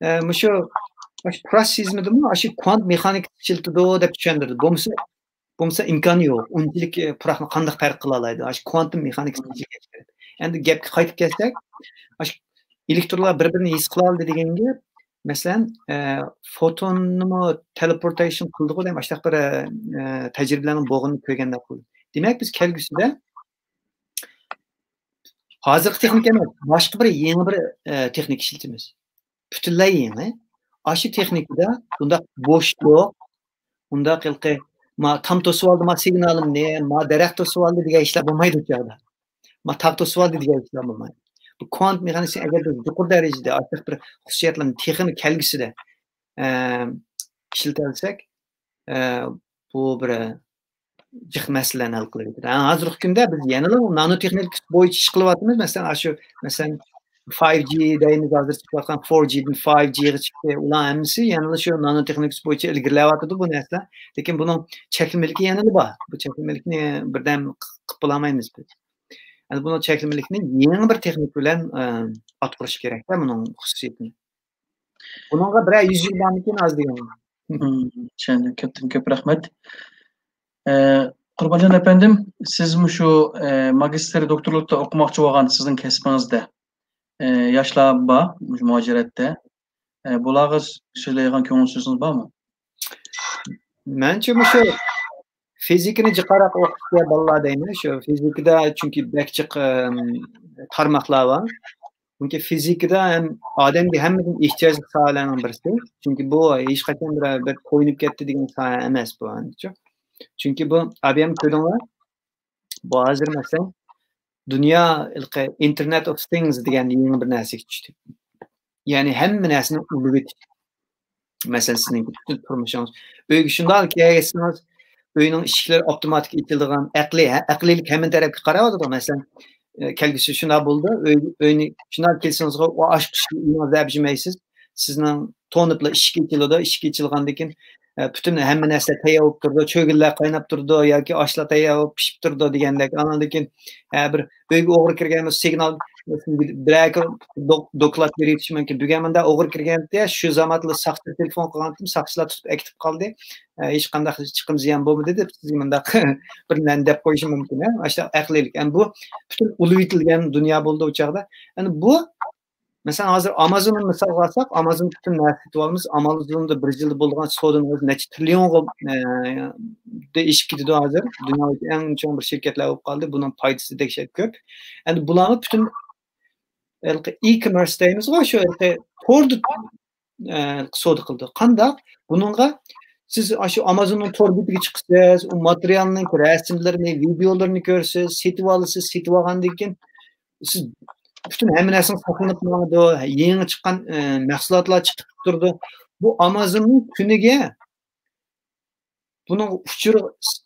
ئە، مۇشۇ، مۇشۇ پۇراش سېزىمىدىمۇ ئاشۇ كۋانت مېخانىكىسى ئىشلىتىدۇ دەپ چۈشەندۈردى. بولمىسا، بولمىسا ئىمكانى يوق. ئۇنچىلىك، ئە، پۇراقنى قانداق پەرق قىلالايدۇ؟ ئاشۇ كۋانتۇم مېخانىكىسى. ئەمدى گەپكە قايتىپ كەلسەك، ئاشۇ ئېلېكترونلار بىر-بىرىنى ھېس قىلالىدى دېگەن گەپ. مەسىلەن، ئە، فوتوننىمۇ تېلېپورتېيشن قىلدىغۇ دەپ ئاشۇنداق بىر، ئە، تەجرىبىلەرنىڭ بولغىنىنى كۆرگەندەك قىلدى. دېمەك، بىز كەلگۈسىدە ھازىرقى تېخنىكا ئەمەس، باشقا بىر يېڭى بىر، ئە، تېخنىكا ئىشلىتىمىز. پۈتۈنلەي يېڭى. ئاشۇ تېخنىكىدا بۇنداق بوشلۇق، ئۇنداق ھېلىقى، ما تام توسۇۋالدى، ما سىگنالىمنى، ما دەرەخ توسۇۋالدى دېگەن ئىشلار بولمايدۇ ئۇ چاغدا. ما تاغ توسۇۋالدى دېگەن ئىشلار بولمايدۇ. بۇ كۋانت مېخانىكىسى ئەگەر بىز يۇقىرى دەرىجىدە ئاشۇنداق بىر خۇسۇسىيەتلەرنى تېخىمۇ كەلگۈسىدە، ئە، ئىشلىتەلىسەك، ئە، بۇ بىر جىق مەسىلىلەرنى ھەل قىلىۋېتىدۇ. ھە، ھازىرقى كۈندە بىز يەنىلا نانو تېخنىكىسى بويىچە ئىش قىلىۋاتىمىز. مەسىلەن، ئاشۇ، مەسىلەن، فايف جى دەيمىز، ھازىر چىقىۋاتقان فور جىدىن فايف جىغا چىقتى. ئۇلار ھەممىسى يەنىلا شۇ نانو تېخنىكىسى بويىچە ئىلگىرىلەۋاتىدۇ بۇ نەرسىلەر. لېكىن بۇنىڭ چەكلىمىلىكى يەنىلا بار. بۇ چەكلىمىلىكنى بىردەم قىلىپ بولالمايمىز بىز. يەنى بۇنىڭ چەكلىمىلىكىنى يېڭى بىر تېخنىكا بىلەن، ئە، ئاتقۇرۇش كېرەك-دە بۇنىڭ خۇسۇسىيىتىنى. بۇنىڭغا بىرەر يۈز يىل بارمىكىن ئاز دېگەندە. چۈشەندىم. كۆپتىن كۆپ رەھمەت. ئە، قۇربانجان ئەپەندىم، سىز مۇشۇ، ئە، ماگىستىر، دوكتورلۇقتا ئوقۇماقچى بولغان سىزنىڭ كەسپىڭىزدە، ئە، ياشلار بار، مۇشۇ مۇھاجىرەتتە. ئە، بۇلارغا سۆزلەيدىغان كۆڭۈل سۆزىڭىز بارمۇ؟ مەنچە مۇشۇ فىزىكىنى جىقراق ئوقۇتقان بالىلار دەيمەن. شۇ فىزىكىدا چۈنكى بەك جىق، ئەم، تارماقلار بار. چۈنكى فىزىكىدا ھەم ئادەمگە ھەممىدىن ئېھتىياجلىق ساھەلەرنىڭ بىرسى. چۈنكى بۇ ھېچقاچان بىر، بىر تويۇنۇپ كەتتى دېگەن ساھە ئەمەس بۇ، ئەمدىچۇ. چۈنكى بۇ، ئابىيام كۆردۈڭلار، بۇ ھازىر مەسىلەن، دۇنيا ھېلىقى Internet of Things دېگەن يېڭى بىر نەرسىگە چۈشتى. يەنى ھەممە نەرسىنى ئۇلىۋېتىش. مەسىلەن، سىزنىڭكى پۈتۈن تۇرمۇشىڭىز. ئۆيگە شۇنداق كەلسىڭىز، ئۆينىڭ ئىشىكلىرى ئاپتوماتىك ئېچىلىدىغان، ئەقلىي، ھە، ئەقلىيلىك ھەممە تەرەپكە قاراۋاتىدۇ. مەسىلەن، ئە، كەلگۈسى شۇنداق بولىدۇ. ئۆي، ئۆينى شۇنداق كەلسىڭىزغۇ، ئۇ ئاشۇ ئىشىكنى ئۆزىڭىز دەپ يۈرمەيسىز. سىزنىڭ تونۇپلا ئىشىك ئېچىلىدۇ. ئىشىك ئېچىلغاندىن كېيىن، ئە، پۈتۈن ھەممە نەرسە تەييار بولۇپ تۇرىدۇ. چۆگۈنلەر قايناپ تۇرىدۇ ياكى ئاشلار تەييار بولۇپ پىشىپ تۇرىدۇ دېگەندەك. ئاناندىن كېيىن، ھە، بىر ئۆيگە ئوغرى كىرگەن بولسا، سىگنال، بىرەر كۈن دوك-، دوكلات بېرىۋېتىشى مۇمكىن. بۈگۈن مۇنداق ئوغرى كىرگەنتى، شۇ زامانلا ساقچىغا تېلېفون قىلغانتىم، ساقچىلار تۇتۇپ ئەكېتىپ قالدى. ئە، ھېچقانداق چىقىم زىيان بولمىدى دەپ سىزگە مۇنداق بىر نەنى دەپ قويۇشى مۇمكىن، ھە؟ ئاشۇنداق ئەقلىيلىك. ئەمدى بۇ پۈتۈن ئۇلىۋېتىلگەن دۇنيا بولدى ئۇ چاغدا. ئەمدى بۇ مەسىلەن، ھازىر ئامازوننى مىسالغا ئالساق، ئامازون پۈتۈن نەرسە سېتىۋالىمىز. ئامازوندا بىر يىلدا بولغان سودا نەچچە ترىليونغا، ئە، دە ئېشىپ كېتىدۇ ھازىر. دۇنيادىكى ئەڭ چوڭ بىر شىركەتلەر بولۇپ قالدى. بۇنىڭ پايدىسى دەھشەت كۆپ. ئەمدى بۇلارمۇ پۈتۈن ھېلىقى e-commerce دەيمىزغۇ، شۇ ھېلىقى توردا، ئە، سودا قىلىدۇ. قانداق؟ بۇنىڭغا سىز ئاشۇ ئامازوننىڭ تور بېتىگە چىقىسىز، ئۇ ماتېرىيالنىڭ رەسىملىرىنى، ۋىدېئولىرىنى كۆرىسىز، سېتىۋالىسىز، سېتىۋالغاندىن كېيىن سىز پۈتۈن ھەممە نەرسىڭىز ساقلىنىپ ماڭىدۇ، يېڭى چىققان، ئە، مەھسۇلاتلار چىقىپ تۇرىدۇ. بۇ ئامازوننىڭ كۈنىگە بۇنىڭ ئۇچۇر،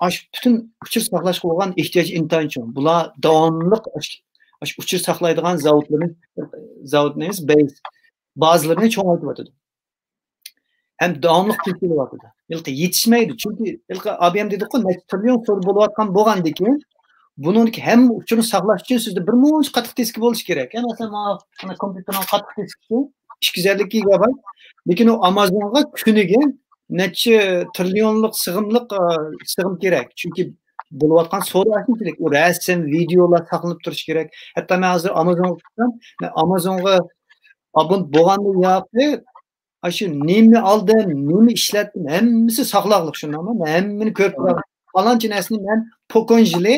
ئاشۇ پۈتۈن ئۇچۇر ساقلاشقا بولغان ئېھتىياج ئىنتايىن چوڭ. بۇلار داۋاملىق ئاشۇ، ئاشۇ ئۇچۇر ساقلايدىغان زاۋۇتلىرىنى، زاۋۇت ئەمەس، بەيز، بازىلىرىنى چوڭايتىۋاتىدۇ. ھەم داۋاملىق تېكىشتۈرۈۋاتىدۇ. ھېلىقى يېتىشمەيدۇ. چۈنكى ھېلىقى ئابىيەم دېدۇققۇ، نەچچە ترىليون سودا بولۇۋاتقان بولغاندىكىن، بۇنىڭدىكى ھەممە ئۇچۇرنى ساقلاش ئۈچۈن سىزدە بىر مۇنچە قاتتىق دىسكا بولۇشى كېرەك. يا، مەسىلەن، مانا، مانا كومپيۇتېرنىڭ قاتتىق دىسكىسى ئىككى يۈز ئەللىك گىگابايت. لېكىن ئۇ ئامازونغا كۈنىگە نەچچە ترىليونلۇق سىغىملىق، ئا، سىغىم كېرەك. چۈنكى بولۇۋاتقان سودا ئاشۇنچىلىك. ئۇ رەسىم، ۋىدېئولار ساقلىنىپ تۇرۇشى كېرەك. ھەتتا مەن ھازىر ئامازونغا چىقسام، مەن ئامازونغا ئابۇنت بولغاندىن ياقى، ئاشۇ نېمە ئالدىم، نېمە ئىشلەتتىم، ھەممىسى ساقلاقلىق، شۇنداقمۇ؟ مەن ھەممىنى كۆرۈپ تۇرىمەن. پالانچە نەرسىنى مەن پوكونژلى،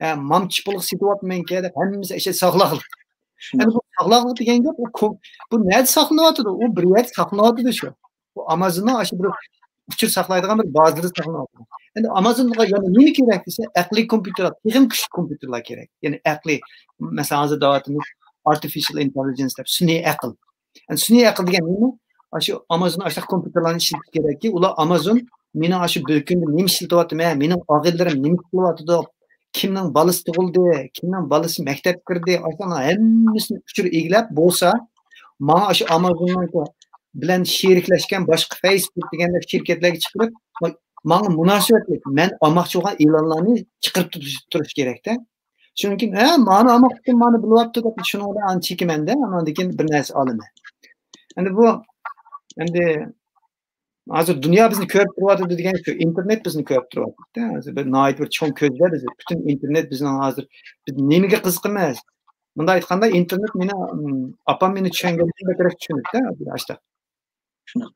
ھە، مامچىپ پۇلغا سېتىۋاتىمەنكەن دەپ ھەممىسى ئاشۇ ساقلاقلىق. ئەمدى بۇ ساقلاقلىق دېگەن گەپ، ئۇ كو-، بۇ نەدە ساقلىنىۋاتىدۇ؟ ئۇ بىر يەردە ساقلىنىۋاتىدۇ شۇ. بۇ ئامازوننىڭ ئاشۇ بىر ئۇچۇر ساقلايدىغان بىر بازىلىرى ساقلىنىۋاتىدۇ. ئەمدى ئامازونغا يەنە نېمە كېرەك دېسە، ئەقلىي كومپيۇتېرلار، تېخىمۇ كۈچلۈك كومپيۇتېرلار كېرەك. يەنى ئەقلىي، مەسىلەن، ھازىر دەۋاتىمىز، ئارتىفىشىيال ئىنتېللىجېنس دەپ، سۈنئىي ئەقىل. يەنى سۈنئىي ئەقىل دېگەن نېمە؟ ئاشۇ ئامازون ئاشۇنداق كومپيۇتېرلارنى ئىشلىتىش كېرەككى، ئۇلار ئامازون مېنىڭ ئاشۇ بۈگۈن كۈندە نېمە ئىشلىتىۋاتىمەن، مېنىڭ ئاغىنىلىرىم نېمە قىلىۋاتىدۇ، كىمنىڭ بالىسى تۇغۇلدى، كىمنىڭ بالىسى مەكتەپكە كىردى، ئاشۇلارنىڭ ھەممىسىنى ئۇچۇر ئىگىلەپ بولسا، ماڭا ئاشۇ ئامازوننىڭ بىلەن شېرىكلەشكەن باشقا فېيسبۇك دېگەندەك شىركەتلەرگە چىقىرىپ، ماڭا مۇناسىۋەتلىك، مەن ئالماقچى بولغان ئېلانلارنى چىقىرىپ تۇرۇش، تۇرۇش كېرەكتە. شۇنىڭ كېيىن، ھە، مانا ئالماقچى، مانا بولۇۋاپتۇ دەپ، شۇنىڭ بىلەن ئاندىن چېكىمەندە، ئاندىن كېيىن بىر نەرسە ئالىمەن. ئەمدى بۇ، ئەمدى ھازىر دۇنيا بىزنى كۆرۈپ تۇرۇۋاتىدۇ دېگەن شۇ، ئىنتېرنېت بىزنى كۆرۈپ تۇرۇۋاتىدۇ. ھازىر بىر ناھايىتى بىر چوڭ كۆزلەر بىز، پۈتۈن ئىنتېرنېت بىزنىڭ ھازىر، بىز نېمىگە قىزىقىمىز؟ مۇنداق ئېيتقاندا، ئىنتېرنېت مېنى، ئىم، ئاپام مېنى چۈشەنگەندىن بەكرەك چۈشىنىدۇ-دە، ئاشۇنداق. شۇنداق.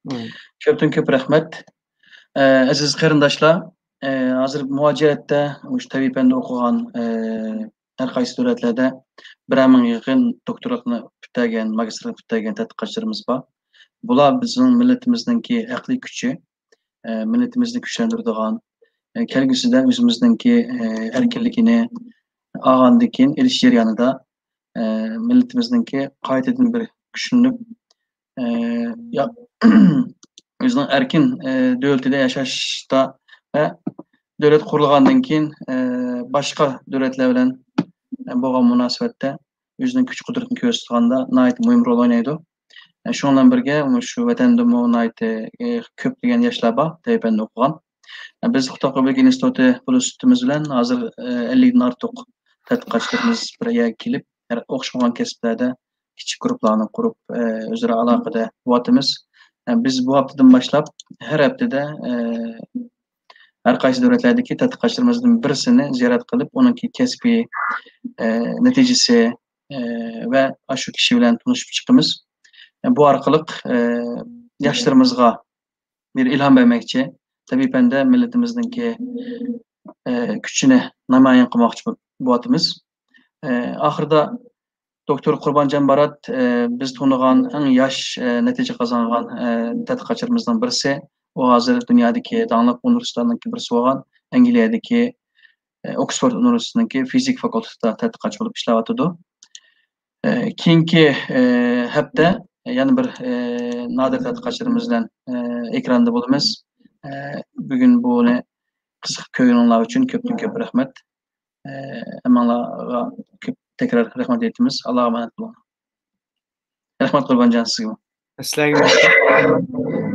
مم. كۆپتىن كۆپ رەھمەت. ئە، ئەزىز قېرىنداشلار، ئە، ھازىر مۇھاجىرەتتە، مۇشۇ تەبىئىي پەندە ئوقۇغان، ئە، ھەر قايسى دۆلەتلەردە بىرەر مىڭغا يېقىن دوكتورلۇقنى پۈتتۈرگەن، ماگىستىرلىقنى پۈتتۈرگەن تەتقىقاتچىلىرىمىز بار. بۇلار بىزنىڭ مىللىتىمىزنىڭكى ئەقلىي كۈچى، ئە، مىللىتىمىزنى كۈچلەندۈرىدىغان، ئە، كەلگۈسىدە ئۆزىمىزنىڭكى، ئە، ئەركىنلىكىنى ئالغاندىن كېيىن ئېلىش جەريانىدا، ئە، مىللىتىمىزنىڭكى قايتىدىن بىر كۈچلىنىپ، ئە، يا-، ئۆزىنىڭ ئەركىن، ئە، دۆلىتىدە ياشاشتا ۋە دۆلەت قۇرۇلغاندىن كېيىن، ئە، باشقا دۆلەتلەر بىلەن، ئە، بولغان مۇناسىۋەتتە ئۆزىنىڭ كۈچ قۇدرىتىنى كۆرسىتىدىغاندا ناھايىتى مۇھىم رول ئوينايدۇ. ئە، شۇنىڭ بىلەن بىرگە، مۇشۇ ۋەتەندىمۇ ناھايىتى، ئە، كۆپلىگەن ياشلار بار، تەبىئىي پەندە ئوقۇغان. ئە، بىز خىتاي قۇرۇلتىيى ئىنستىتۇتى بولۇش سۈپىتىمىز بىلەن ھازىر، ئە، ئەللىكتىن ئارتۇق تەتقىقاتچىلىرىمىز بىر يەرگە كېلىپ، ھەر ئوخشىمىغان كەسىپلەردە كىچىك گۇرۇپپىلارنى قۇرۇپ، ئە، ئۆزئارا ئالاقىدە بولۇۋاتىمىز. ئە، بىز بۇ ھەپتىدىن باشلاپ ھەر ھەپتىدە، ئە، ھەر قايسى دۆلەتلەردىكى تەتقىقاتچىلىرىمىزدىن بىرسىنى زىيارەت قىلىپ، ئۇنىڭكى كەسپىي، ئە، نەتىجىسى، ئە، ۋە ئاشۇ كىشى بىلەن تونۇشۇپ چىقىمىز. ئە، بۇ ئارقىلىق، ئە، ياشلىرىمىزغا بىر ئىلھام بەرمەكچى، تەبىئىي پەندە مىللىتىمىزنىڭكى، ئە، كۈچىنى نامايان قىلماقچى بولۇۋاتىمىز. ئە، ئاخىرىدا دوكتور قۇربانجان بارات، ئە، بىز تونۇغان ئەڭ ياش، ئە، نەتىجە قازانغان، ئە، تەتقىقاتچىلىرىمىزنىڭ بىرسى. ئۇ ھازىر دۇنيادىكى داڭلىق ئۇنىۋېرسىتېتلارنىڭكى بىرسى بولغان ئەنگلىيەدىكى، ئە، ئوكسفورد ئۇنىۋېرسىتېتىنىڭكى فىزىكا فاكۇلتېتىدا تەتقىقاتچى بولۇپ ئىشلەۋاتىدۇ. ئە، كېيىنكى، ئە، ھەپتە يەنە بىر، ئە، نادىر تەتقىقاتچىلىرىمىز بىلەن، ئە، ئېكراندا بولىمىز. ئە، بۈگۈن بۇنى قىزىقىپ كۆرگىنىڭلار ئۈچۈن كۆپتىن كۆپ رەھمەت. ئە، ھەممىڭلارغا كۆپ تەكرار رەھمەت ئېيتىمىز. ئاللاغا ئامانەت بولۇڭ. رەھمەت قۇربانجان سىزگىمۇ. سىلەرگە